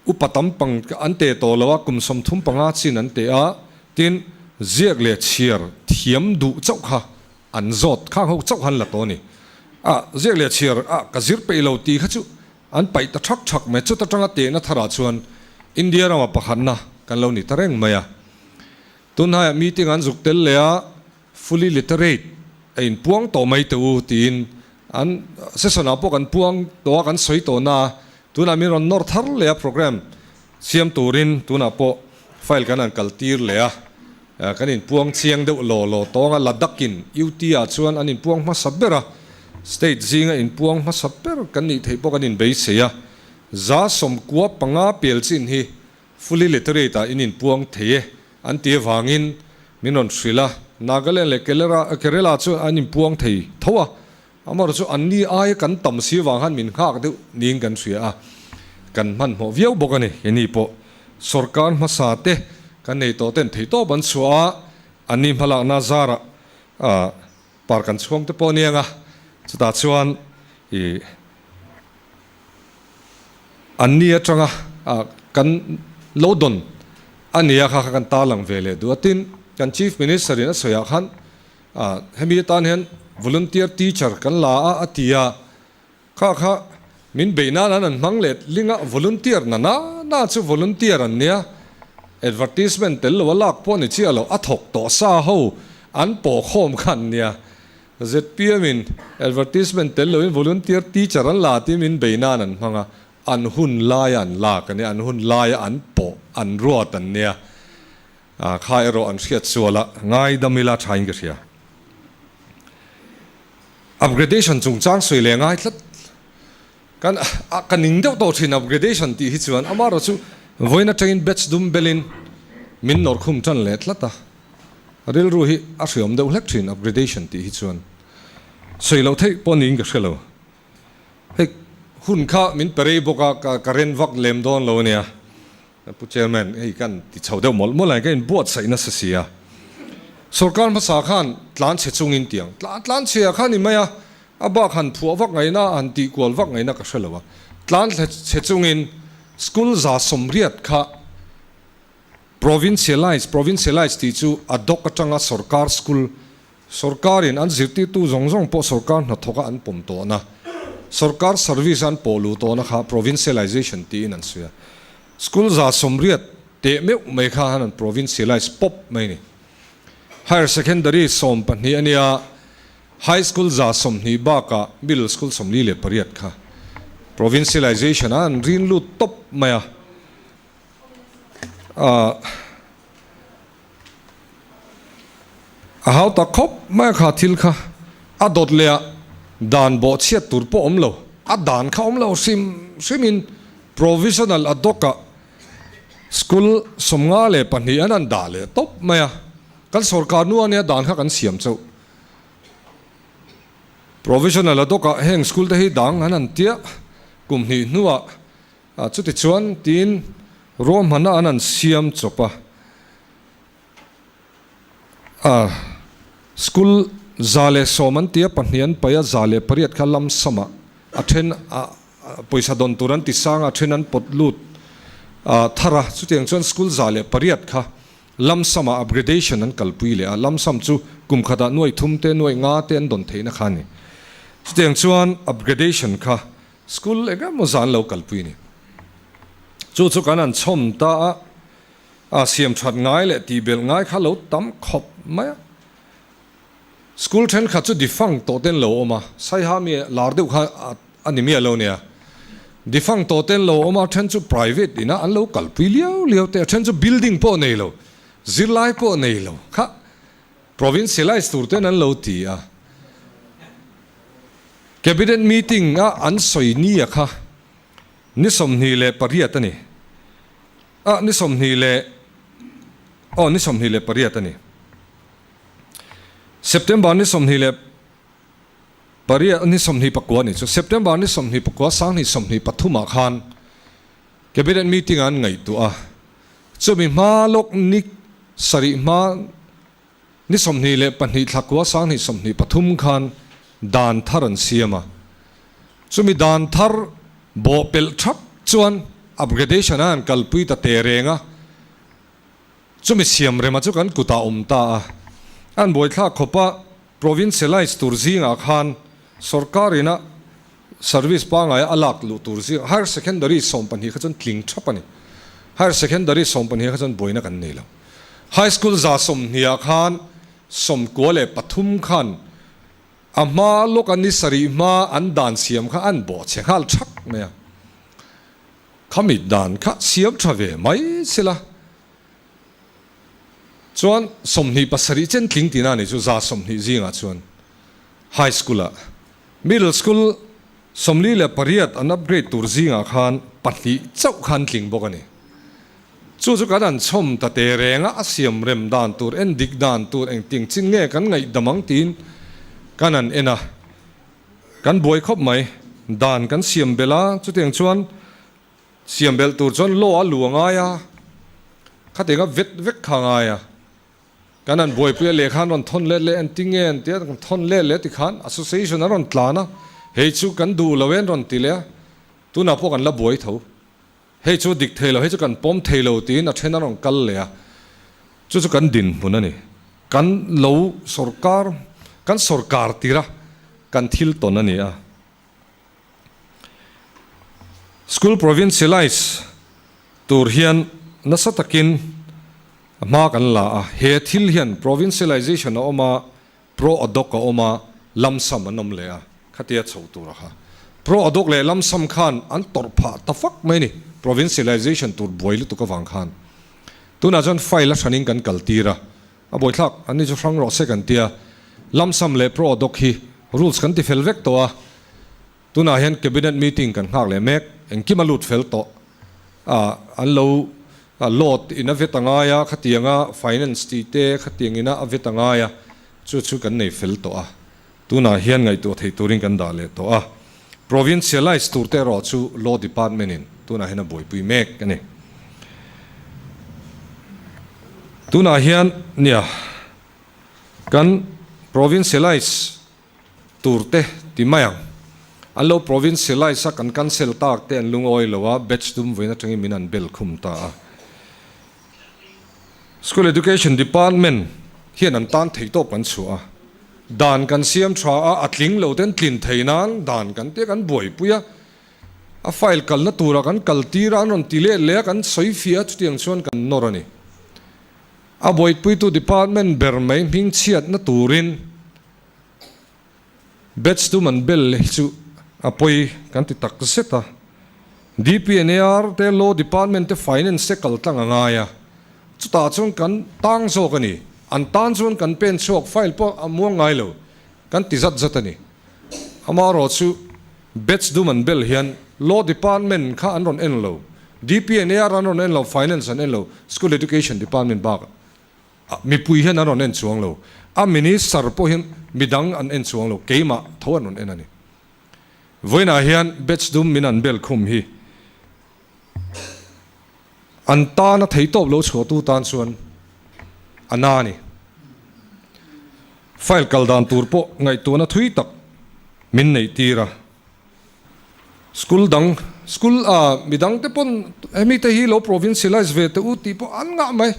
Upa tam pang an teh tawh lo a, kum 35 chin an teh a, tin, ziak leh chhiar thiam duh chauh kha an zawt khang ho chauh han la tawh a ni. A, ziak leh chhiar a ka zir peih lo tih kha chu an paih ta thak thak mai, chuta tanga tehna tharah chuan India rama pakhatna kan lo ni ta reng mai a. Tunhnaiah meeting an zuk tel leh a, fully literate a inpuang tawh mai teh u tiin an session ah pawh kan puang tawh a, kan sawi tawh na a, tunah min rawn nawr thar leh a program siam turin tunah pawh file kan han kal tir leh a, kan inpuang chiang deuh law law tawng a, Ladakh in UT ah chuan an inpuang hmasa ber a, state zinga inpuang hmasa ber kan nih theih pawh kan inbeisei a, 95 pel chin hi Fully literate ah in inpuang thei e an ti avangin min rawn hrilh a, Nagaland leh Kerala chu an inpuang thei tho a, amaherawh chu anni aia kan tam si avang khan min nghak deuh niin kan hria a, kan hmanhmawh viau bawk a ni. Heni pawh sawrkar hmasa te kan nei tawh ten theihtawp an chhuah a, anni hmalakna zarah par kan chhuang te pawh a niang a, chutah chuan ih. An ni atanga kan lo dawn a nia kha kha kan tarlang ve leh duh a. Tin, kan Chief Minister in a sawiah khan hemi atan hian volunteer teacher kan la a a ti a, kha kha min beih nan an an hmang let ling a, volunteer na na na chu volunteer an nia, advertisement tel lo a lak pawh ni chiah lo, a thawk tawh sa ho an pawh khawm kha an nia. Zpm in advertisement tel loin volunteer teacher an la tih min bei nan an hmang a, an hun laia an lak a nia, an hun laia an pawh an ruat an nia, kha erawh an hriat sual a, ngaidam ila thain ka hria. Upgradation chungchang sawi leh ngai tlat. Kan a ka ning deuh tawh thin upgradation tih hi chuan amaherawh chu vawiin atangin batch dum belin min nawr khum tan leh tlat a. Rilru hi a hriawm deuh hlek thin upgradation tih hi chuan sawi loh theih pawh niin ka hre lo. Hei hun kha min pe rei bawk a ka ka ren vak lem dawn lo ania. Pu Chairman, hei kan ti chho deuh mawlh mawlh a, ka inbuatsaih nasa si a. Sorkar hmasa khan tlan chhe chungin tiang tlan tlan chhe ah khan i mai a, a bak han phuah vak ngaihna, han tih kual vak ngaihna ka hre lo a. Tlan chhe chungin school 180 kha provincialize, provincialize tih chu a dock atanga sorkar school Sorkarin an zirtirtu zawng zawng pawh sorkar hnathawka an pawm tawhna, sorkar service a an pawh luh tawhna kha provincialization tiin an sawi a. School 180 teh meuh mai kha han an provincialize pawp mai a ni. Higher Secondary 12 a nia, High School 120 bakah Middle School 48 kha provincialization a an rin lut tawp mai a. A hau tak khawp mai a kha thil kha a dawt leh a dan bawh chhiat tur pawh awm lo, a dan kha awm lo hrim hrimin provisional ad hoc ah school 52 an an dah leh tawp mai a, kan sorkar nu ania dan kha kan siam chauh. Provisional ad hoc ah heng school te hi dang an an tia kum hnih hnuah Chutichuan tiin ruahmanna an an siam chawp a, a school 110 an tia pahnih an paih a, 108 kha lam samah a then a pawisa dawn tur an ti sang a, a then an pawt lut thar a, chutiang chuan school 108 kha lam samah upgradation an kalpui leh a, lam sam chu kum khatah nuaih thum te nuaih nga te an dawn theihna kha a ni. Chutiang chuan upgradation kha School eng emaw zan lo kalpui a ni. Chu chu kan han chhawm ta a, a siam that ngai leh tih belh ngai kha lo tam khawp mai a. School thenkhat chu defunct tawh ten lo awm a, Saiha mi lar deuh kha a ni miah lo nia. Defunct tawh ten lo awm a, then chu private inah an lo kalpui liau liau te, a then chu building pawh nei lo, zirlai pawh nei lo kha provincialize tur ten an lo ti a. Cabinet meeting a an sawi ni a kha ni 28 a ni. A ni sawmhnih leh aw ni 28 a ni. September ni 28 ni 29 ni chu September ni 29 2023 ah khan Cabinet meeting a an ngaihtuah a. Chumi hma lawk ni sarih hma Ni 22 thla kua 2023 khan dan thar an siam a, chumi dan thar bawh pelh thap chuan upgradation a han kalpui ta teh reng a, chumi siam rema chu kan kutah awm ta a, an buaithlak khawp a, provincialize tur zingah khan sorkar ina service pangaia a lak luh tur zingah higher secondary 12 kha chuan tling thap a ni, higher secondary 12 kha chuan buaina kan nei lo. High School 120 ah khan 93 khan a hma lawk a ni sarih hma an dan siam kha an bawh chhe nghal thak mai a. Khami dan kha siam tha ve mai sela chuan 27 chen tling tina ni chu 120 zingah chuan High School ah Middle School 48 an upgrade tur zingah khan pahnih chauh khan tling bawk a ni. Chu chu kan han chhawm ta te reng a, a siam rem dan tur, en dik dan tur engtin chin nge kan ngaihdam ang tiin kan han en a, kan buai khawp mai. Dan kan siam belh a, chutiang chuan siam belh tur chuan law a lu a ngai a, khatianga vet vek kha a ngai a. Kan han buaipui a, lehkha an rawn thawn let leh, engtin nge an tia, kan thawn let leh tikhan association an rawn tlan a, hei chu kan duh lo e an rawn ti leh a, tunah pawh kan la buai tho. Hei chu dik thei lo, hei chu kan pawm thei lo tiin a then a rawn kal leh a, chu chu kan dinhmun a ni. Kan lo sorkar, kan sorkar tira kan thil tawn a ni a. School provincialize tur hian nasa takin hma kan la a, he thil hian provincialization a awm a, Pro Adhoc a awm a, lump sum an awm leh a, khatia chho tur a kha. Pro Adhoc leh lump sum khan an tawrh phah ta fak mai a ni, provincialization tur buai lutuk avang khan. Tunah chuan file a hranin kan kal tir a, a buaithlak, an ni chu hrang rawh se kan tia, lump sum leh Pro Adhoc hi Rules kan ti fel vek tawh a, tunah hian Cabinet meeting kan nghak leh mek, engkim a lut fel tawh a, an lo load in a vet a ngai a, khatianga finance tih te khatiang ina a vet a ngai a, chu chu kan nei fel tawh a, tunah hian ngaihtuah theih turin kan dah leh tawh a. Provincialise tur te erawh chu Law Department in tunah hian a buaipui mek a ni. Tunah hian nia kan provincialise tur te ti mai ang. An lo provincialise a kan cancel tak te an lungawi lo a, batch dum vawiin atangin min an bel khum ta a. School Education Department hian an tan thei tawp kan chhuah a, dan kan siam tha a, a tling lo ten tlin thei nan dan kan tia kan buaipui a, a file kalna tura kan kal tir a, an rawn ti let leh a, kan sawi fiah a, chutiang chuan kan nawr a ni. A buaipuitu department ber mai hmingchhiatna turin Batch tum an bel hi chu a pawi kan ti tak zet a. DPNAR te, Law Department te, Finance te kal tlang a ngai a. Chutah chuan kan tang zawk a ni. An tan chuan kan pen chhuak file pawh a muang ngai lo. Kan ti zat zat a ni. Amaherawh chu Batch dum an bel hian Law Department kha an rawn en lo, DPNAR an rawn en lo, Finance an en lo, School Education Department bak Mipui hian an rawn en chuang lo. A minister pawh hian midang an en chuang lo, keimah tho an rawn en a ni. Vawiinah hian batch dum min an bel khum hi an tana theitawp lo chhuahtu tan chuan a na a ni. File kal dan tur pawh ngaihtuahna thui tak min neih tir a. School dang, school a midang te pawn hemi te hi lo provincialize ve teh u tih pawh an ngah mai.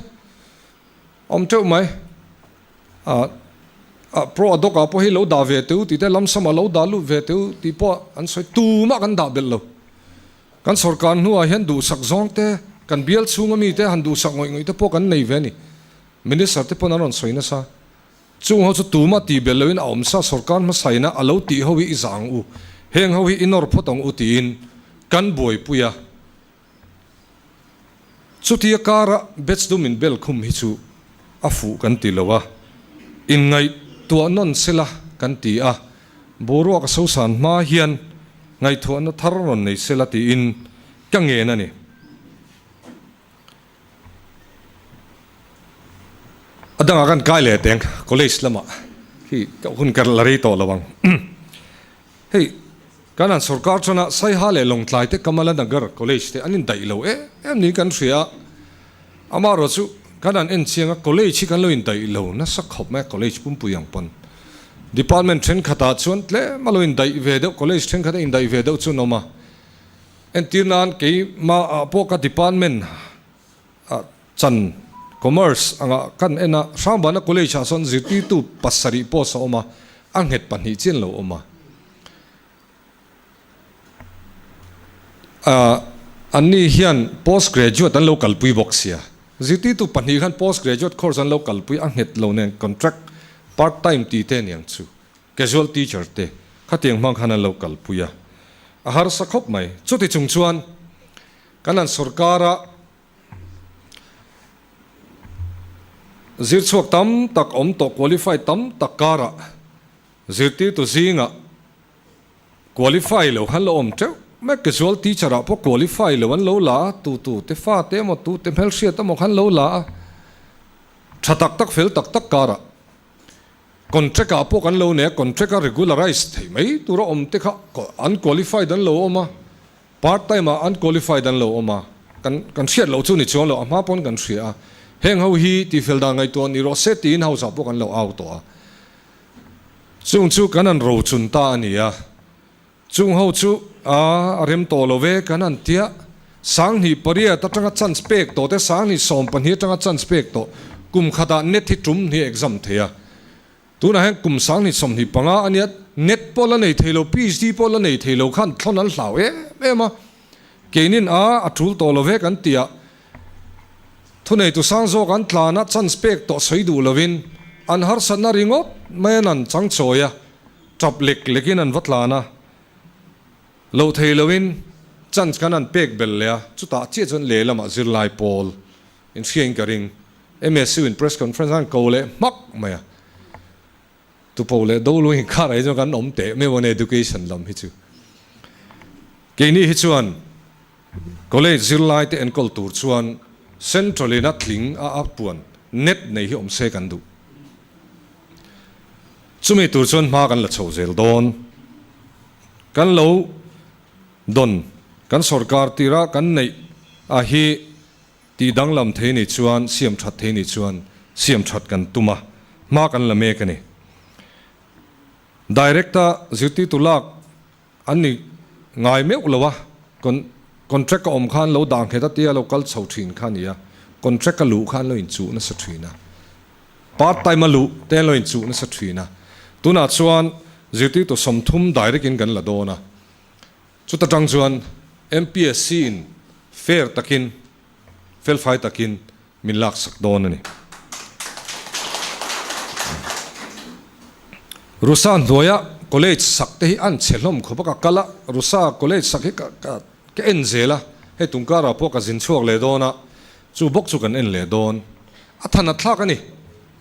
Awm teuh mai. A a pro ad hoc ah pawh hi lo dah ve teh u tih te lam sam ah lo dah lut ve teh u tih pawh an sawi tumah kan dah belh lo. Kan sorkar hnuah hian duhsak zawng te, kan bial chhunga mi te han duhsak ngawih ngawih te pawh kan nei ve a ni. Minister te pawn an rawn sawi nasa. Chung ho chu tumah tih belh loin a awm sa sorkar hmasaina a lo tih ho hi i zah ang u, heng ho hi i nawr phawt ang u tiin kan buaipui a. Chutia kara batch dum in bel khum hi chu a fuh kan ti lo a, inngaihtuah nawn sela kan ti a, boruak a sosan hma hian ngaihtuahna thar rawn nei sela tiin ka ngen a ni. A dangah kan kai leh teng college lamah hi ka hun ka la rei tawh lo ang. Hei kan han sorkar chuan a Saiha leh Lawngtlai te Kamala Nagar college te an indaih lo em em niin kan hria a. Amaherawh chu kan han en chiang a college hi kan lo indaih lo nasa khawp mai a college pumpui ang pawn. Department thenkhatah chuan tlem a lo indaih ve deuh college thenkhat a indaih ve deuh chu an awm a. Entir nan keimah pawh ka department ah chan commerce anga kan en a, Hrangbana College ah sawn zirtirtu pasarih post a awm a, a nghet pahnih chian lo awm a. Anni hian post graduate an lo kalpui bawk sia, zirtirtu pahnih khan post graduate course an lo kalpui a nghet lo nen contract part time tih te aniang chu. Casual teacher te khatiang hmang khan an lo kalpui a, a harsa khawp mai. Chuti chung chuan kan han sorkara zirchhuak tam tak awm tawh qualified tam tak karah zirtirtu zingah qualify lo khan lo awm teuh mai. Casual teacher ah pawh qualify lo an lo la a, tu tu te fa te emaw tu te hmelhriat emaw khan lo la a, tha tak tak fel tak tak karah Contract ah pawh kan lo nei a, contract a regularise thei mai tura awm te kha unqualified an lo awm a, part time ah unqualified an lo awm a, kan kan hriat loh chu ni chuang lo, a hma pawn kan hria a, heng ho hi tihfel dan ngaihtuah ni rawh se tiin house ah pawh kan lo au tawh a, chung chu kan han rochun ta a ni a, chung ho chu a rem tawh lo ve kan han tia, 1800 atanga chance pek tawh te 2012 atanga chance pek tawh kum khatah net hi tum hnih exam thei a, tunah hian kum 2025 a nia net pawh la nei thei lo PhD pawh la nei thei lo khan thlawn an hlau em em a, keinin a a tul tawh lo ve kan tia thuneitu sang zawk an tlan a chance pek tawh sawi duh lovin an harsatna ringawt mai an an changchawi a. Tap lek lekin an va tlan a, loh thei loin chance khan an pek belh leh a, chutah chiah chuan lehlamah zirlai pawl inhriain ka ring. MSU in press conference an ko leh hmak mai a. Tupo leh Dolung inkar ah hi chuan kan awm teh meuh a ni education lam hi chu. Keini hi chuan college zirlai te enkawl tur chuan central in a tling a a puan net nei hi awm se kan duh. Chumi tur chuan hma kan la chho zel dawn. Kan lo dawn kan sorkar tira kan neih a hi Tih danglam thei nih chuan siam that thei nih chuan siam that kan tum a, hma kan la mek a ni. Direct-a zirtirtu lak an ni ngai meuh lo a, contract a awm khan lo dah nghet a tia lo kal chho thin kha a ni a, contract a luh khan lo inchuh nasa thin a, part time a luh te an lo inchuh nasa thin a, tunah chuan zirtirtu 30 direct-in kan la dawn a. Chuta tang chuan MPSC in fair takin, felfai takin min laksak dawn a ni. Rusa hnuaia college sak te hi an chhe hlawm khawp a, ka kal a, Rusa college sak hi ka ka ka en zel a, hei tungkarah pawh ka zin chhuak leh dawn a, chu bawk chu kan en leh dawn. A than a thlak a ni.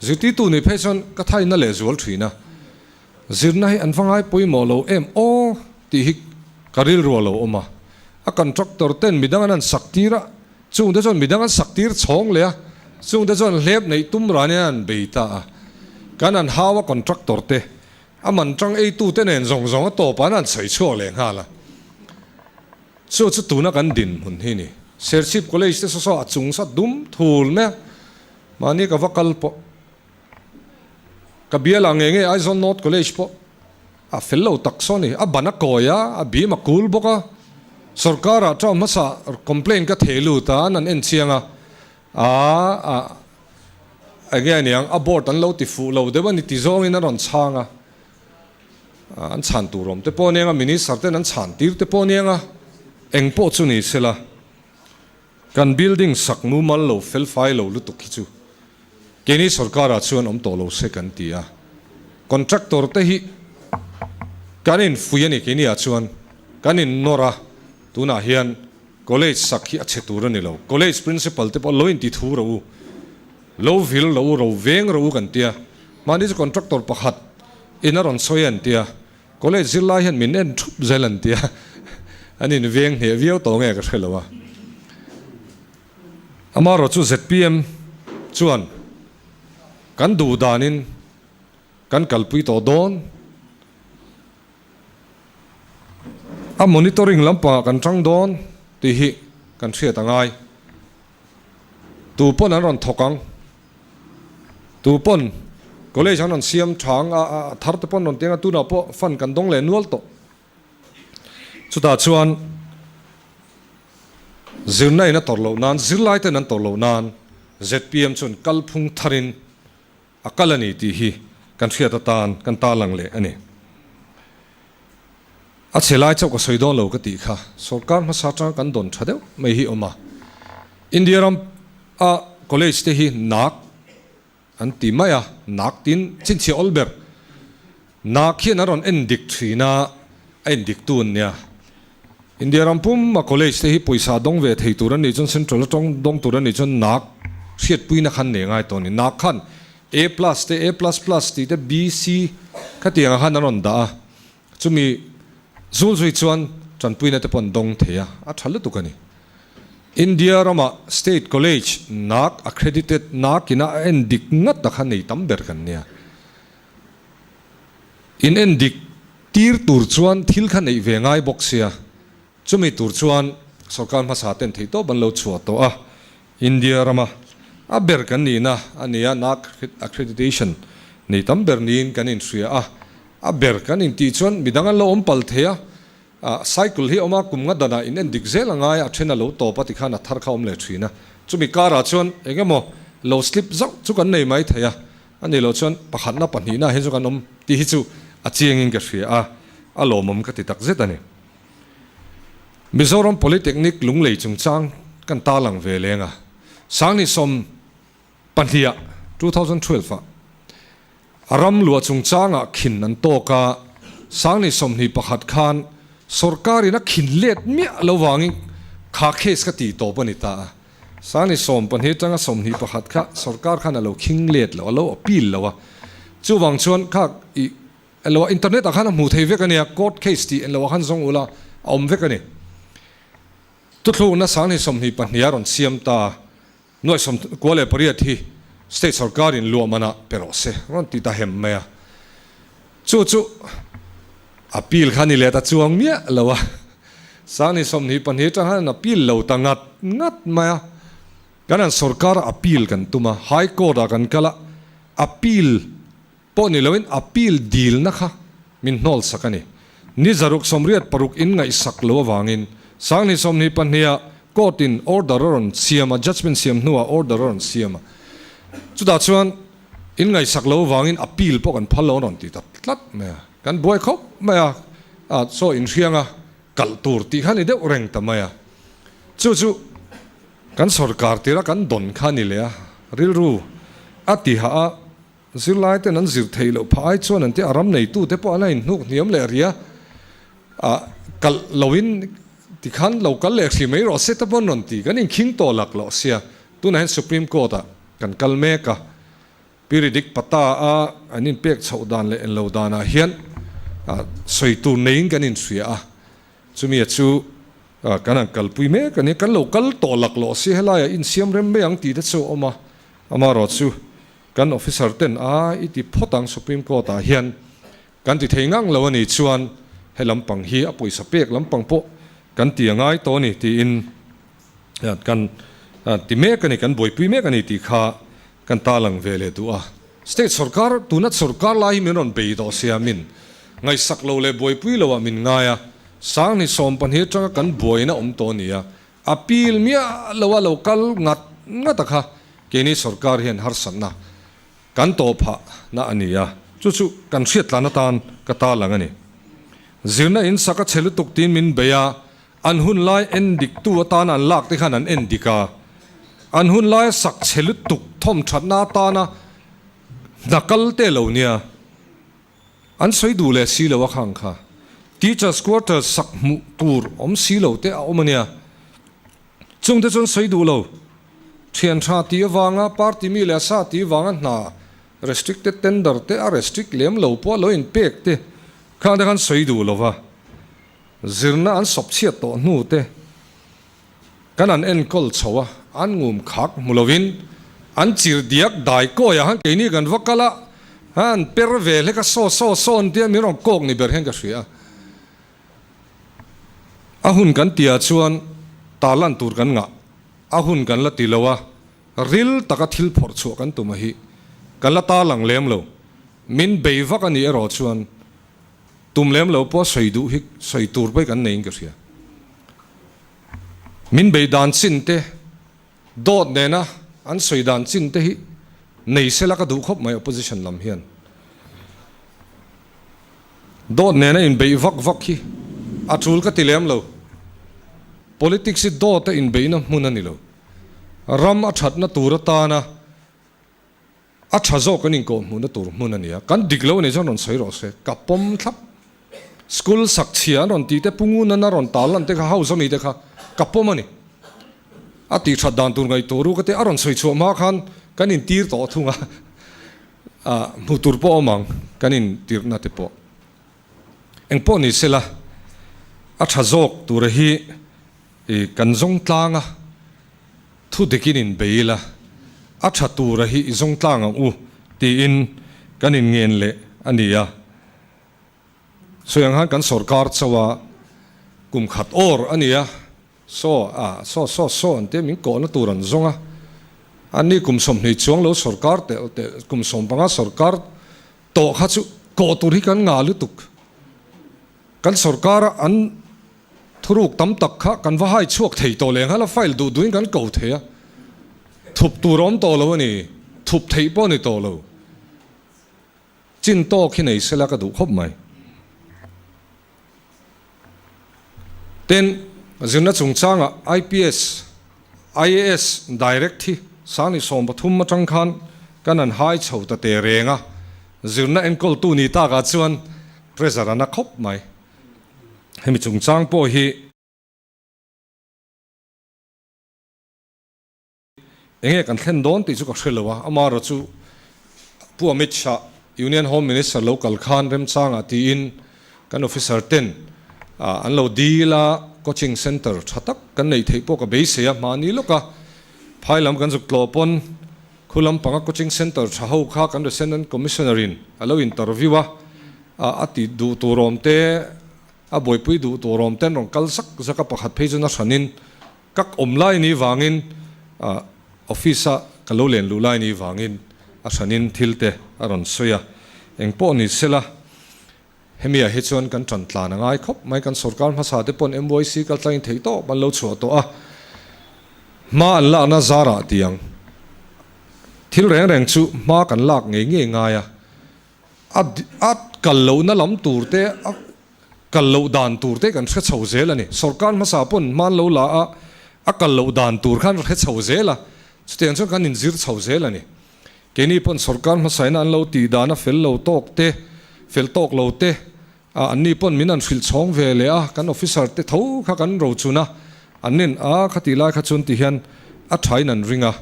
Zirtirtu nih phei chuan ka thaina leh zual thin a. Zirna hi an va ngai pawimawh lo em aw tih hi ka rilru a lo awm a, a contractor ten midang an han sak tir a, chungte chuan midang an sak tir chhawng leh a, chungte chuan hlep neih tum ran in an han bei ta a, kan han hau a contractor te, a man tang eitu te nen zawng zawng a tawp ah an han sawi chhuak leh nghal a, chu chu tuna kan dinhmun hi ni. Serchhip College te saw saw a chung sa dum thul mai a, mahni ka va kal pawh. Ka bial ah nge nge Aizawl North College pawh a fel lo tak saw ni. A ban a kawi a, a bim a kul bawk a. Sorkar ah term hmasa complaint ka thei lut a, an an en chiang a, aa a enge aniang a board an lo ti fuh lo deuh a ni ti zawngin an rawn chhang a. An chhan tur awm te pawh aniang a, minister ten an chhan tir te pawh aniang a, eng pawh chu ni sela. Kan building sak mumal lo felfai lo lutuk hi chu keini sorkarah chuan awm tawh lo se kan ti a, contractor te hi kan infuih a ni keini ah chuan kan innawr a, tunah hian college sak hi a chhe tur a ni lo, college principal te pawh lo inti thu rawh u, lo vil rawh u, ro veng rawh u kan ti a, mahni chu contractor pakhat in a rawn sawi a an ti a. College zirlai hian min en thup zel an tia, an in veng hneh viau tawh nge ka hre lo a. Amaherawh chu zpm chuan kan duh danin kan kalpui tawh dawn. A monitoring lampangah kan tang dawn tih hi kan hriat a ngai. Tu pawn an rawn thawk ang. Tu pawn college an rawn siam tha ang a, a thar te pawn rawn ti ang a, tunah pawh fund kan dawng leh nual tawh. Chutah chuan zirna in a tawrh loh nan, zirlai ten an tawrh loh nan zpm chuan kalphung tharin a kal a ni tih hi kan hriat atan kan tarlang leh a ni. A chhe lai chauh ka sawi dawn lo ka tih kha sorkar hmasa atanga kan dawn tha deuh mai hi awm a. India ram a college te hi nak an ti mai a, nak tin chhinchhiah awl ber. Nak hian a rawn en dik thin a, a en dik tu an nia. India ram pum a college te hi pawisa dawng ve thei tur an nih chuan central atang dawng tur an nih chuan nak hriatpuina khan nei ngai tawh a ni. Nak khan A plus te A plus plus tih te B C khatiang ah khan an rawn dah a. Chumi zul zui chuan tanpuina te pawh an dawng thei a, a tha lutuk a ni. India rama State College nak accredited nak ina a en dik ngat a kha nei tam ber kan nia. In en dik tir tur chuan thil kha neih ve ngai bawk sia, chumi tur chuan sorkar hmasa ten theihtawp an lo chhuah tawh a, India rama a ber kan nihna a ni a, NAAC accreditation nei tam ber niin kan inhria a, a ber kan intih chuan midang an lo awm pal thei a, cycle hi a awm a, kum nga danah in en dik zel a ngai a, a then a lo tawp a tikhan a thar kha a awm leh thin a, chumi karah chuan eng emaw lo slip zauh chu kan nei mai thei a, a nih loh chuan pakhatna pahnihna ah hian chu kan awm tih hi chu a chiangin ka hria a, a lawmawm ka ti takzet a ni. Mizoram Polytechnic Lunglei chungchang kan tarlang ve leng a, Sangni sawm pahniha, 2012 ah a ram luah chungchangah khin an tawk a, Sangni 21 khan sorkarin a khin let miah lo vangin kha case kha tih tawp a ni ta a, Sangni 12 atanga 21 kha sorkar khan a lo khing let lo, a lo appeal lo a. Chuvang chuan kha i Elo ah internet ah khan a hmuh thei vek a nia, court case tih enlo ah khan zawng ula a awm vek a ni. Thuthlukna 2022 a rawn siam ta, nuaih 98 hi state sorkar in luah man ah pe rawh se rawn ti ta hem mai a. Chu chu appeal kha ni leh ta chuang miah lo a, 2022 atang khan an appeal lo ta ngat ngat mai a. Kan an sorkar ah appeal kan tum a, high court ah kan kal a, appeal Pawh ni loin appeal dilna kha min hnawl sak a ni. Ni 686 in ngaihsak lo avangin 2022 ah court in order a rawn siam a, judgement siam hnuah order a rawn siam a. Chutah chuan in ngaihsak lo avangin appeal pawh kan phal lo a rawn ti ta tlat mai a. Kan buai khawp mai a, ah chaw inhrianga kalh tur tih kha ni deuh reng ta mai a. Chu chu kan sorkar tira kan dawn kha a ni leh a, rilru a ti hah a. Zirlai ten an zir theih loh phah ai chuan an ti a, ram neitute pawh an la inhnuk hniam leh ria a, kalh loin tikhan lo kal leh hri mai rawh se te pawh an rawn ti, kan inkhing tawh lak loh sia, tunah hian Supreme Court ah kan kal mek a, Periodic Pata a an inpek chhoh dan leh enlo danah hian sawi tur neiin kan inhria a, chumi a chu kan han kalpui mek a ni, kan lo kal tawh lak loh sia helaiah insiam rem mai ang tih te chu a awm a, amaherawhchu Kan officer ten a i ti phawt ang Supreme Court ah hian kan ti thei ngang lo a nih chuan he lampang hi a pawisa pek lampang pawh kan ti a ngai tawh a ni tiin kan ti mek a ni, kan buaipui mek a ni tih kha kan talang ve leh duh a. State sorkar tuna sorkar lai hi min rawn bei tawh sia min ngaihsak lo leh buaipui lo ah min ngai a, 2012 atanga kan buaina awm tawh a ni a, A pil miah lo a lo kal ngat ngat a kha keini sorkar hian harsatna kan tawh phah na a ni a, chu chu kan hriat tlan atan ka ta lang a ni. Zirna in sak a chhe lutuk tiin min bei a, an hun lai en dik tu atana an lak te khan an en dik a, an hun laia sak chhe lutuk thawm thatna atana hna kal te lo nia. An sawi duh leh si lo a khang kha. Teachers quarters sak hmuh tur awm si lo te a awm a nia. Chung te chuan sawi duh lo. Thian tha tih avanga party mi leh a sa tih avanga hna restricted tender te a restrict lem lo pawh a lo inpek te khang te khan sawi duh lo va. Zirna an sawp chhiat tawh hnu te. Kan an enkawl chho a, an ngum khak hmu lovin an chir diak dai kawi ah khan keini kan va kal a, an per ve hlek a, saw saw saw an tia min rawn kawk ni ber hian ka hria a. A hun kan tih ah chuan tarlan tur kan ngah, a hun kan la ti lo a, ril taka thil phawrh chhuah kan tum a hi kan la tarlang lem lo, min bei vak a nih erawh chuan Tum lem lo pawh sawi duh hi sawi tur pawh hi kan neiin ka hria. Min bei dan chin te, dawt nena an sawi dan chin te hi nei sela ka duh khawp mai opposition lam hian. Dawt nena inbeih vak vak hi a tul ka ti lem lo. Politics hi dawta inbeihna hmun a ni lo. Ram a thatna tur atana A tha zawk kan inkawh hmuhna tur hmun a ni a, kan dik lo a nih chuan rawn sawi rawh se, ka pawm thlap. School sak chhia an rawn tih te, Pu Ngun an a rawn tal lan te kha, house ami te kha ka pawm a ni. A tih that dan tur ngaihtuah ru ka ti, a rawn sawi chhuah hma khan kan intir tawh thung a, hmuh tur pawh awm ang kan intirhna te pawh. Eng pawh ni sela, a tha zawk tura hi kan zawng tlang a. Thu dikin inbei ila, a tha tura hi i zawng tlang ang u tiin kan inngen leh a ni a. Sawi ang khan kan sorkar chauh a, kum khat awr a ni a, saw a saw saw saw an tia min kawhna tur an zawng a, anni kum 20 chuang lo sorkar telh telh kum 15 sorkar tawh kha chu kawh tur hi kan ngah lutuk. Kan sorkara an thuruk tam tak kha kan va hai chhuak thei tawh leh nghal a, file duh duhin kan ko thei a, thup tur a awm tawh lo a ni, thup theih pawh a ni tawh lo. Chin tawk hi nei sela ka duh khawp mai. Tin, zirna chungchangah IPS, IAS direct hi 2013 atang khan kan han hai chho ta teh reng a, zirna enkawltu ni takah chuan pressure a na khawp mai. Hemi chungchang pawh hi enge kan thlen dawn tih chu ka hre lo a, amaherawhchu Pu Amit Shah Union Home Minister lo kal khan remchangah tiin kan officer ten an lo dil a, coaching centre tha tak kan neih theih pawh ka beisei a, mahni lawka phai lam kan zuk tlawh pawn khu lampanga coaching centre tha ho kha kan Resident Commissioner in a lo interview a, a ti duh tur awm te, a buaipui duh tur awm ten rawn kal zak zak a, pakhat phei chu na hranin Ka awm lai ni vangin office a ka lo len luh lai ni vangin a hranin thil te a rawn sawi a, eng pawh ni sela hemi ah hi chuan kan tan tlan a ngai khawp mai, kan sorkar hmasa te pawn MYC kal tlangin theih tawp an lo chhuah tawh a, hma an lakna zarah tiang thil reng reng chu hma kan lak ngei ngei ngai a, a kal lohna lam tur te a. Kal loh dan tur te kan hre chho zel a ni. Sorkar hmasa pawn hman lo la a, a kal loh dan tur khan hre chho zel a, chutiang chuan kan inzir chho zel a ni. Keini pawn sorkar hmasaina an lo tih dan a fel lo tawk te, fel tawk lo te, a anni pawn min an hrilh chhawng ve leh a, kan officer te tho kha kan rochun a, an nin a khatih lai kha chuan ti hian a thain an ring a,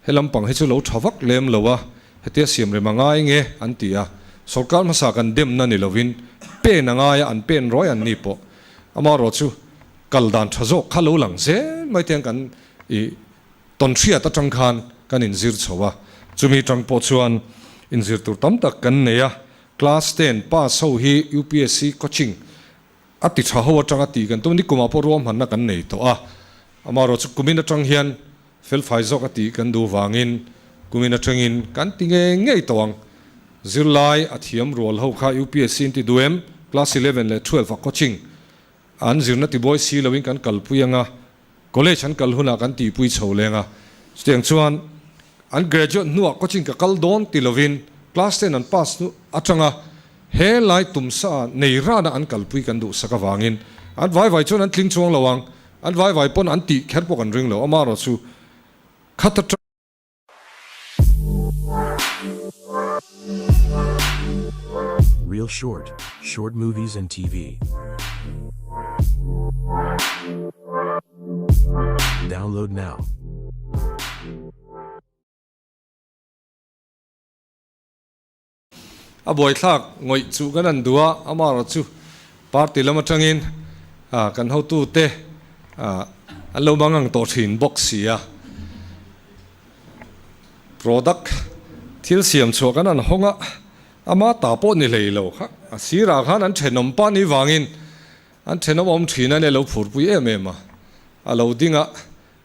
He lampang hi chu lo tha vak lem lo a, hetia siam rem a ngai nge an ti a, sorkar hmasa kan demna ni lovin pen a ngai a, an pen ruai an ni pawh. Amaherawh chu kal dan tha zawk kha lo lang zel mai te kan i tawnhriat atang khan kan inzir chho a, chumi tang pawh chuan inzir tur tam tak kan nei a, class ten pass ho hi UPSC coaching a ti tha ho atanga tih kan tum, nikumah pawh ruahmanna kan nei tawh a, amaherawh chu kumin atang hian Felfai zawk a tih kan duh vangin kumin atangin kan ti ngei ngei tawh ang. Zirlai a thiam rual ho kha UPSC in ti duh em? Class 11 leh 12 a coaching an zirna tibuai si loin kan kalpui anga, college an kal hunah kan tihpui chho leng a. Chutiang chuan an graduate hnuah coaching ka kal dawn ti lovin class ten an pass hnu atanga he lai tumsa nei rana an kalpui kan duhsak avangin an vai vai chuan an tling chuang lo ang. An vai vai pawn an tih kher pawh kan ring lo, amaherawh chu khat atang. Real short, short movies and TV. Download now. A buaithlak ngawih chu kan an duh a, amaherawh chu party lam atangin kan hotute an lo mang ang tawh thin bawk si a. Product thil siam chhuah kan an hawng a, ama ta pawh ni hlei lo kha a sirah khan an thenawm pah ni vangin an thenawm awm thin a nia lo phurpui em em a, a lo ding a,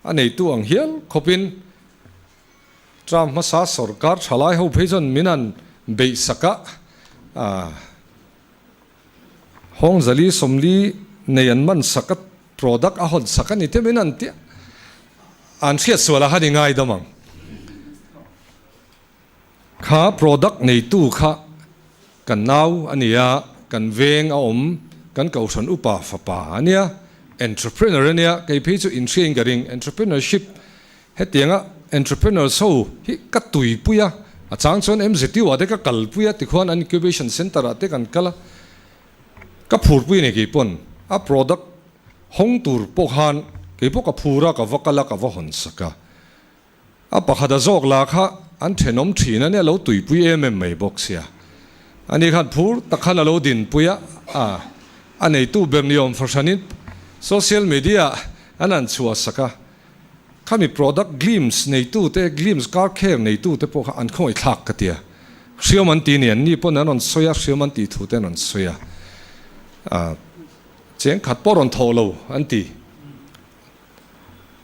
a neitu ang hial khawpin Trump hmasa sorkar thalai ho phei chuan min han beih sak a, Hawng Zali Sawmli nei an man sak a, product a hawn sak a ni te min han tia, an hriat sual a han i ngai dam ang. Kha product neitu kha kan nau a nia, kan veng a awm, kan kohhran upa fapa a nia, entrepreneur a nia, kei phei chu inhriain ka ring, entrepreneurship Hetianga entrepreneurs ho hi ka tuipui a, a chang chuan MZU ah te ka kalpui a, tikhuan an incubation centre ah te kan kal a, ka phurpui a ni keipawn a product hawng tur pawh khan keipawh ka phur a, ka va kal a, ka va hawn sak a, a pakhat a zawk lah kha an thenawm thin a nia lo tuipui em em mai bawk sia, ani khan phur tak khan a lo dinpui a, a neitu ber ni awm fahranin social media an han chhuah sak a. Khami product Glims neitute, Glims car care neitute pawh kha an khawngaih thlak ka tia. Hriam an ti ni, an ni pawn an rawn sawi a, hriam an tih thu te an rawn sawi a. Ah, cheng khat pawh rawn thawh lo an ti.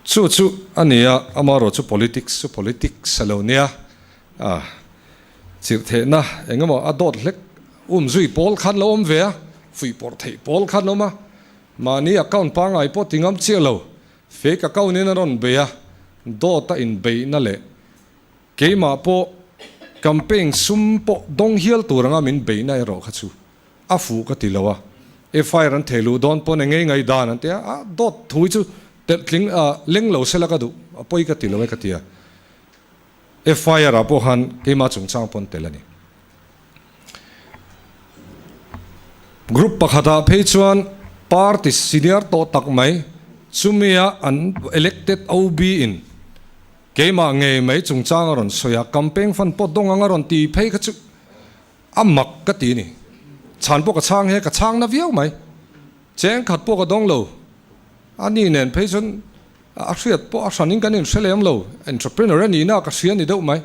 Chu chu a ni a, amaherawh chu politics chu politics a lo nia. Ah, chirh theihna eng emaw a dawt hlek um zui pawl khan lo awm ve a, fuihpawrh theih pawl khan awm a, mahni account pangngai pawh ti ngam chiah lo. Fake account in a rawn bei a, dawt a inbeihna leh keimah pawh campaign sum pawh dawng hial tur anga min beihna erawh kha chu a fuh ka ti lo a, FIR an thei luh dawn pawn engei ngai dan an ti a, a dawt thu hi chu telh tling leng lo sela ka duh a pawi ka ti lo e ka ti a, FIR ah pawh khan keimah chungchang pawn tel a ni. Group pakhatah phei chuan party senior tawh tak mai chumia an elected OB in keimah ngei mai chungchang a rawn sawi a, campaign fund pawh dawng ang a rawn ti phei kha chu A mak ka ti ni. Chhan pawh ka chhang he, ka chhang na viau mai. Cheng khat pawh ka dawng lo. A ni nen phei chuan a hriat pawh a hranin kan inhre lem lo. Entrepreneur a nihna ka hria ni deuh mai.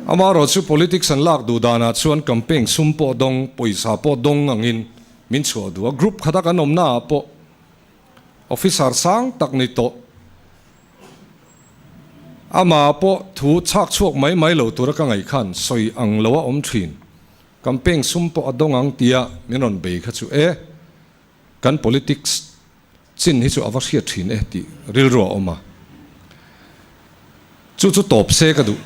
Amaherawh chu politics an lak duh danah chuan campaign sum pawh dawng, pawisa pawh dawng angin min chhuah duh a. Group khata kan awmnaah pawh officer sang tak ni tawh. Amah pawh thu chhak chhuak mai mai lo tura ka ngaih khan sawi ang lo a awm thin. Campaign sum pawh a dawng ang tia min rawn bei kha chu e, kan politics chin hi chu a va hriat thin e tih rilru a awm a. Chu chu tawp se ka duh.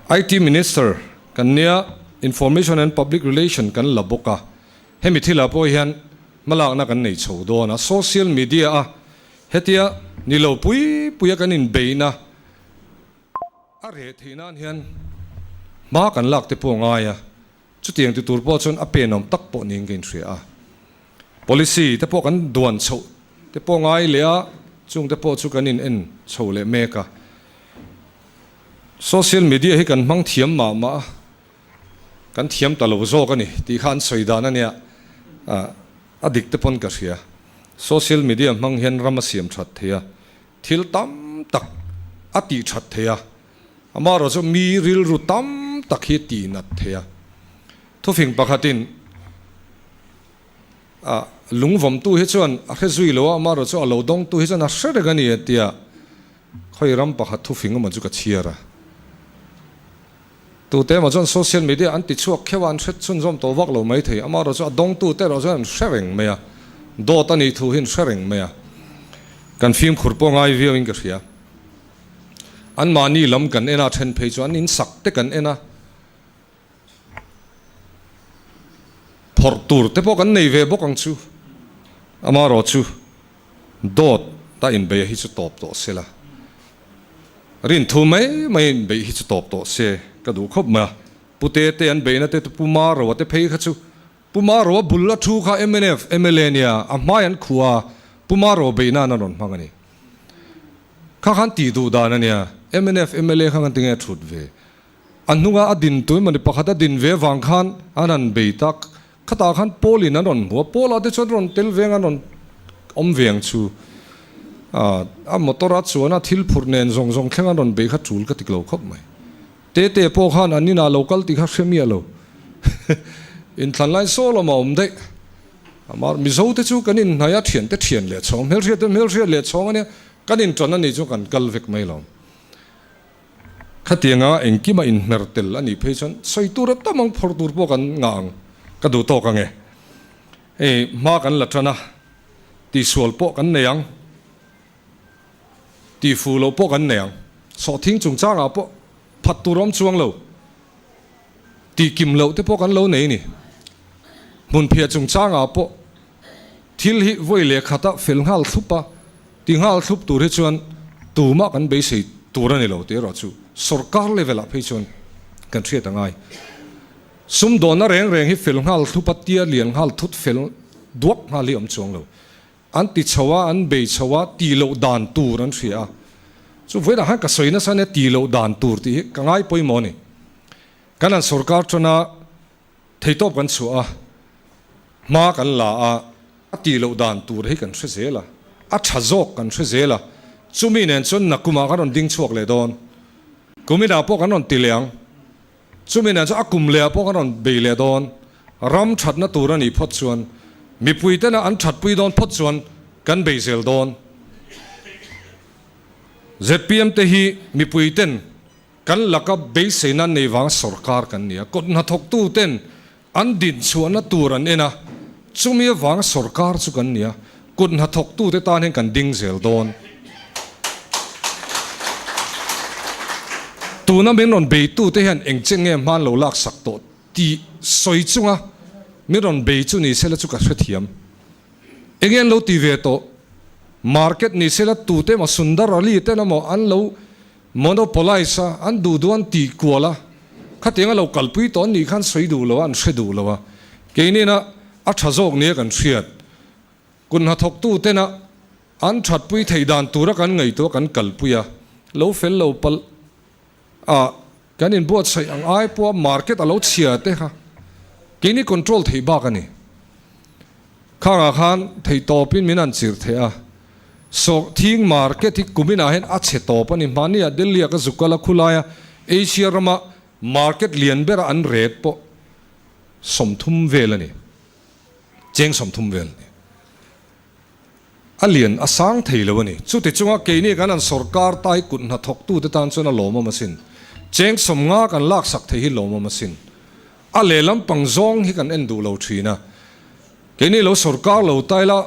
IT Minister kan nia, Information and Public Relation kan la bawk a, hemi thilah pawh hian hmalakna kan nei chho dawn a, social media a hetia ni lo pui puia kan inbeihna a reh theih nan hian hma kan lak te pawh a ngai a, chutiang ti tur pawh chuan a penawm tak pawh niin ka inhria a. Policy te pawh kan duan chhoh te pawh ngai leh a, chung te pawh chu kan in en chho leh mek a. Social media hi kan hmang thiam mah mah a, kan thiam ta lo zawk a ni tih kha an sawi dan a nia, a dik te pawn ka hria. Social media hmang hian ram a siam that thei a, thil tam tak a tih that thei a, amaherawh chu mi rilru tam tak hi tih nat thei a. Thufing pakhatin a lungvawmtu hi chuan a hre zui lo a, amaherawh chu a lo dawngtu hi chuan a hre reng a ni a tia khawi ram pakhat thufing emaw chu ka chhiar a. Tute emaw chuan social media an ti chhuak kheuh a, an hre chhunzawm tawh vak lo mai thei. Amaherawh chu a dawngtu te erawh chuan an hre reng mai a, dawt a nih thu hi an hre reng mai a. Kan fimkhur pawh ngai viauin ka hria. Anmahni lam kan en a, then phei chu an insak te kan en a. Phawrh tur te pawh kan nei ve bawk ang chu. Amaherawh chu dawt a inbeih hi chu tawp tawh se la. Rinthu mai mai inbeih hi chu tawp tawh se ka duh khawp mai a. Pu Tete an beihna te Pu Maroa te phei kha chu Pu Maroa bul a thu kha mnf mla nia a hmai an khuh a, Pu Maroa beih nan an rawn hmang a ni. Kha khan tih duh dan a nia, mnf mla kha kan ti nge a thut ve. A hnunga a din tu emawni pakhat a din ve vang khan an han bei tak. Khatah khan Paul in an rawn hmu a, Paul ah te chuan rawn tel veng an rawn awm ve ang chu. A motor a chuan a thil phurh nen zawng zawng thleng an rawn bei kha tul ka ti lo khawp mai. Tete pawh khan an inah lo kal tih kha hre miah lo. Inthlan lai saw lamah awm daih. Amah Mizo te chu kan inhnaih a thian te thian leh chhawng, hmelhriat te hmelhriat leh chhawng a nia, kan intan a nih chu kan kal vek mai lo. Khatianga engkima inhmer tel a nih phei chuan sawi tur a tam ang, phawrh tur pawh kan ngah ang, ka duh tawk ang e. Hei hma kan la tan a, tihsual pawh kan nei ang, tihfuh loh pawh kan nei ang, sawhthing chungchangah pawh phat tur awm chuang lo, tihkim loh te pawh kan lo nei a ni. Hmunphiah chungchangah pawh thil hi vawi leh khata fel nghal thlup a, Ti nghal thlup tur hi chuan tumah kan beisei tur a ni lo tih erawh chu sorkar level ah phei chuan kan hriat a ngai. Sumdawnna reng reng hi fel nghal thlup a tia lian nghal thut fel duak nghal hi awm chuang lo. An ti chho a, an bei chho a, tih loh dan tur an hria a. Chu vawiinah khan ka sawi nasa ania tih loh dan tur tih hi ka ngai pawimawh a ni. Kan han sorkar tana Theitawp kan chhuah a, hma kan la a, a tih loh dan tur hi kan hre zel a, a tha zawk kan hre zel a, chumi nen chuan nakumah kan rawn ding chhuak leh dawn. Kuminah pawh kan rawn ti leh ang, chumi nen chuan a kum lehah pawh kan rawn bei leh dawn. Ram thatna tur a nih phawt chuan, mipui tena an thatpui dawn phawt chuan kan bei zel dawn. Zpm te hi mipui ten Kan laka beiseina nei vang sorkar kan ni a, kut hnathawktu ten an dinchhuahna tur an en a, chumi avanga sorkar chu kan ni a, kut hnathawktu te tan hian kan ding zel dawn. Tuna min rawn beitu te hian eng chen nge hman lo laksak tawh tih sawi chunga min rawn bei chu ni sela chu ka hrethiam. Enge an lo ti ve tawh? Market ni sela tute emaw Sundar Ali ten emaw an lo Monopolize a, an duh duh an tih kual a, khatiang a lo kalpui tawh an nih khan sawi duh lo a, an hre duh lo a. Keinin a a tha zawk nia kan hriat. Kut hnathawktu tena an thatpui theih dan tura kan ngaihtuah kan kalpui a, lo fel lo palh a. Kan inbuatsaih ang ai pawha market a lo chhia te kha keini control theih bak a ni. Khangah khan theihtawpin min han chirh theih a, sawhthing market hi kuminah hian a chhe tawp a ni. Hmaniah Delhi-ah ka zuk kal a, khulaia Asia rama market lian bera an rate pawh 30 vel a ni, cheng 30 vel a ni. A lian a sang thei lo a ni. Chuti chunga keini kan han sawrkar ta hi kut hnathawktute tan chuan a lawmawm asin. Cheng 50 kan laksak thei hi lawmawm asin. A lehlam pang zawng hi kan en duh lo thin a. Keini lo sawrkar lo ta ila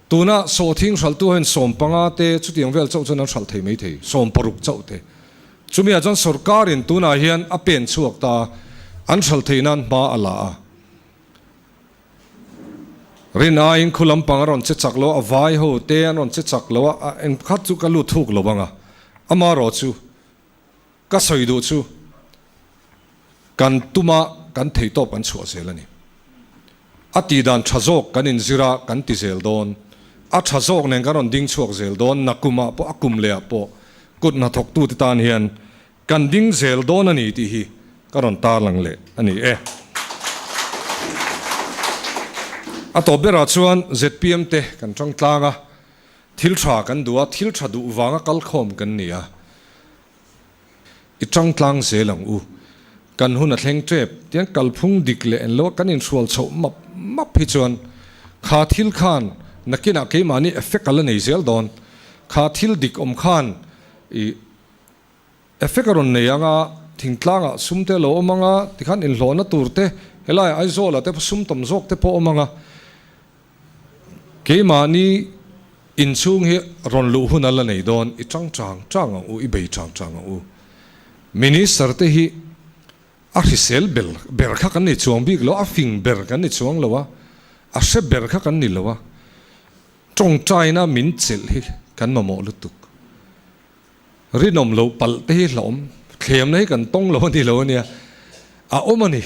tuna sawhthing hralhtu ho hian 15 te chutiang vel chauh chuan an hralh thei mai thei, 60 chauh te. Chumiah chuan sawrkarin tunah hian a pen chhuak ta a, an hralh theih nan hma a la a. Rin aiin khu lampang a rawn che chak lo a, vai ho te an rawn che chak lo a, eng pakhat chu ka lut thuk lo ang a, amarawh chu ka sawi duh chu kan tuma kan theihtawp kan chhuah zel a ni. A tih dan tha zawk kan inzir a, kan ti zel dawn. A tha zawk nen kan rawn ding chhuak zel dawn, nakumah pawh a kum lehah pawh kut hnathawktute tan hian Kan ding zel dawn a ni tih hi ka rawn tarlang leh a ni e. A tawp berah chuan zpm te kan tang tlang a, thil tha kan duh a, thil tha duh vanga kalkhawm kan ni a, i tang tlang zel ang u. Kan hun a thleng tep tiang kalphung dik leh en loa kan inhrual chhoh map map hi chuan kha thil khan nakinah keimahni effect a la nei zel dawn. Kha thil dik awm khan i Effect a rawn nei ang a, thingtlangah sum te a lo awm ang a, tikhan inhlawhna tur te, helaiah Aizawlah te sum tam zawk te pawh a awm ang a. Keimahni inchhung hi rawn luh hun a la nei dawn, i tang chang chang ang u, i bei chang chang ang u. Minister te hi a hrisel ber ber kha kan ni chuang bik lo, a fing ber kan ni chuang lo a, a hre ber kha kan ni lo a, tawngtaina min chelh hi kan mamawh lutuk. Rinawm loh palh te hi hlauhawm thlemna hi kan tawng lo a ni lo a nia, a awm a ni.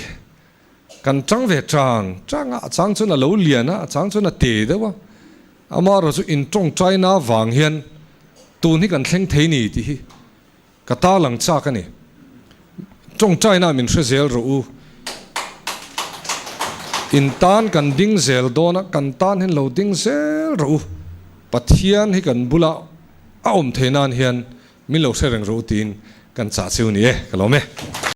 Kan tang ve chang chang a, a chang chuan a lo lian a, a chang chuan a te deuh a. Amaherawhchu chu intawngtaina avang hian tun hi kan thleng thei ni tih hi ka tarlang chak a ni. Tawngtaina min hre zel rawh u. In tan kan ding zel dawn a, kan tan hian lo ding zel rawh u. Pathian hi kan bulah A awm thei nan hian min lo hre reng rawh u tiin kan chah cheu ni e, ka lawm e.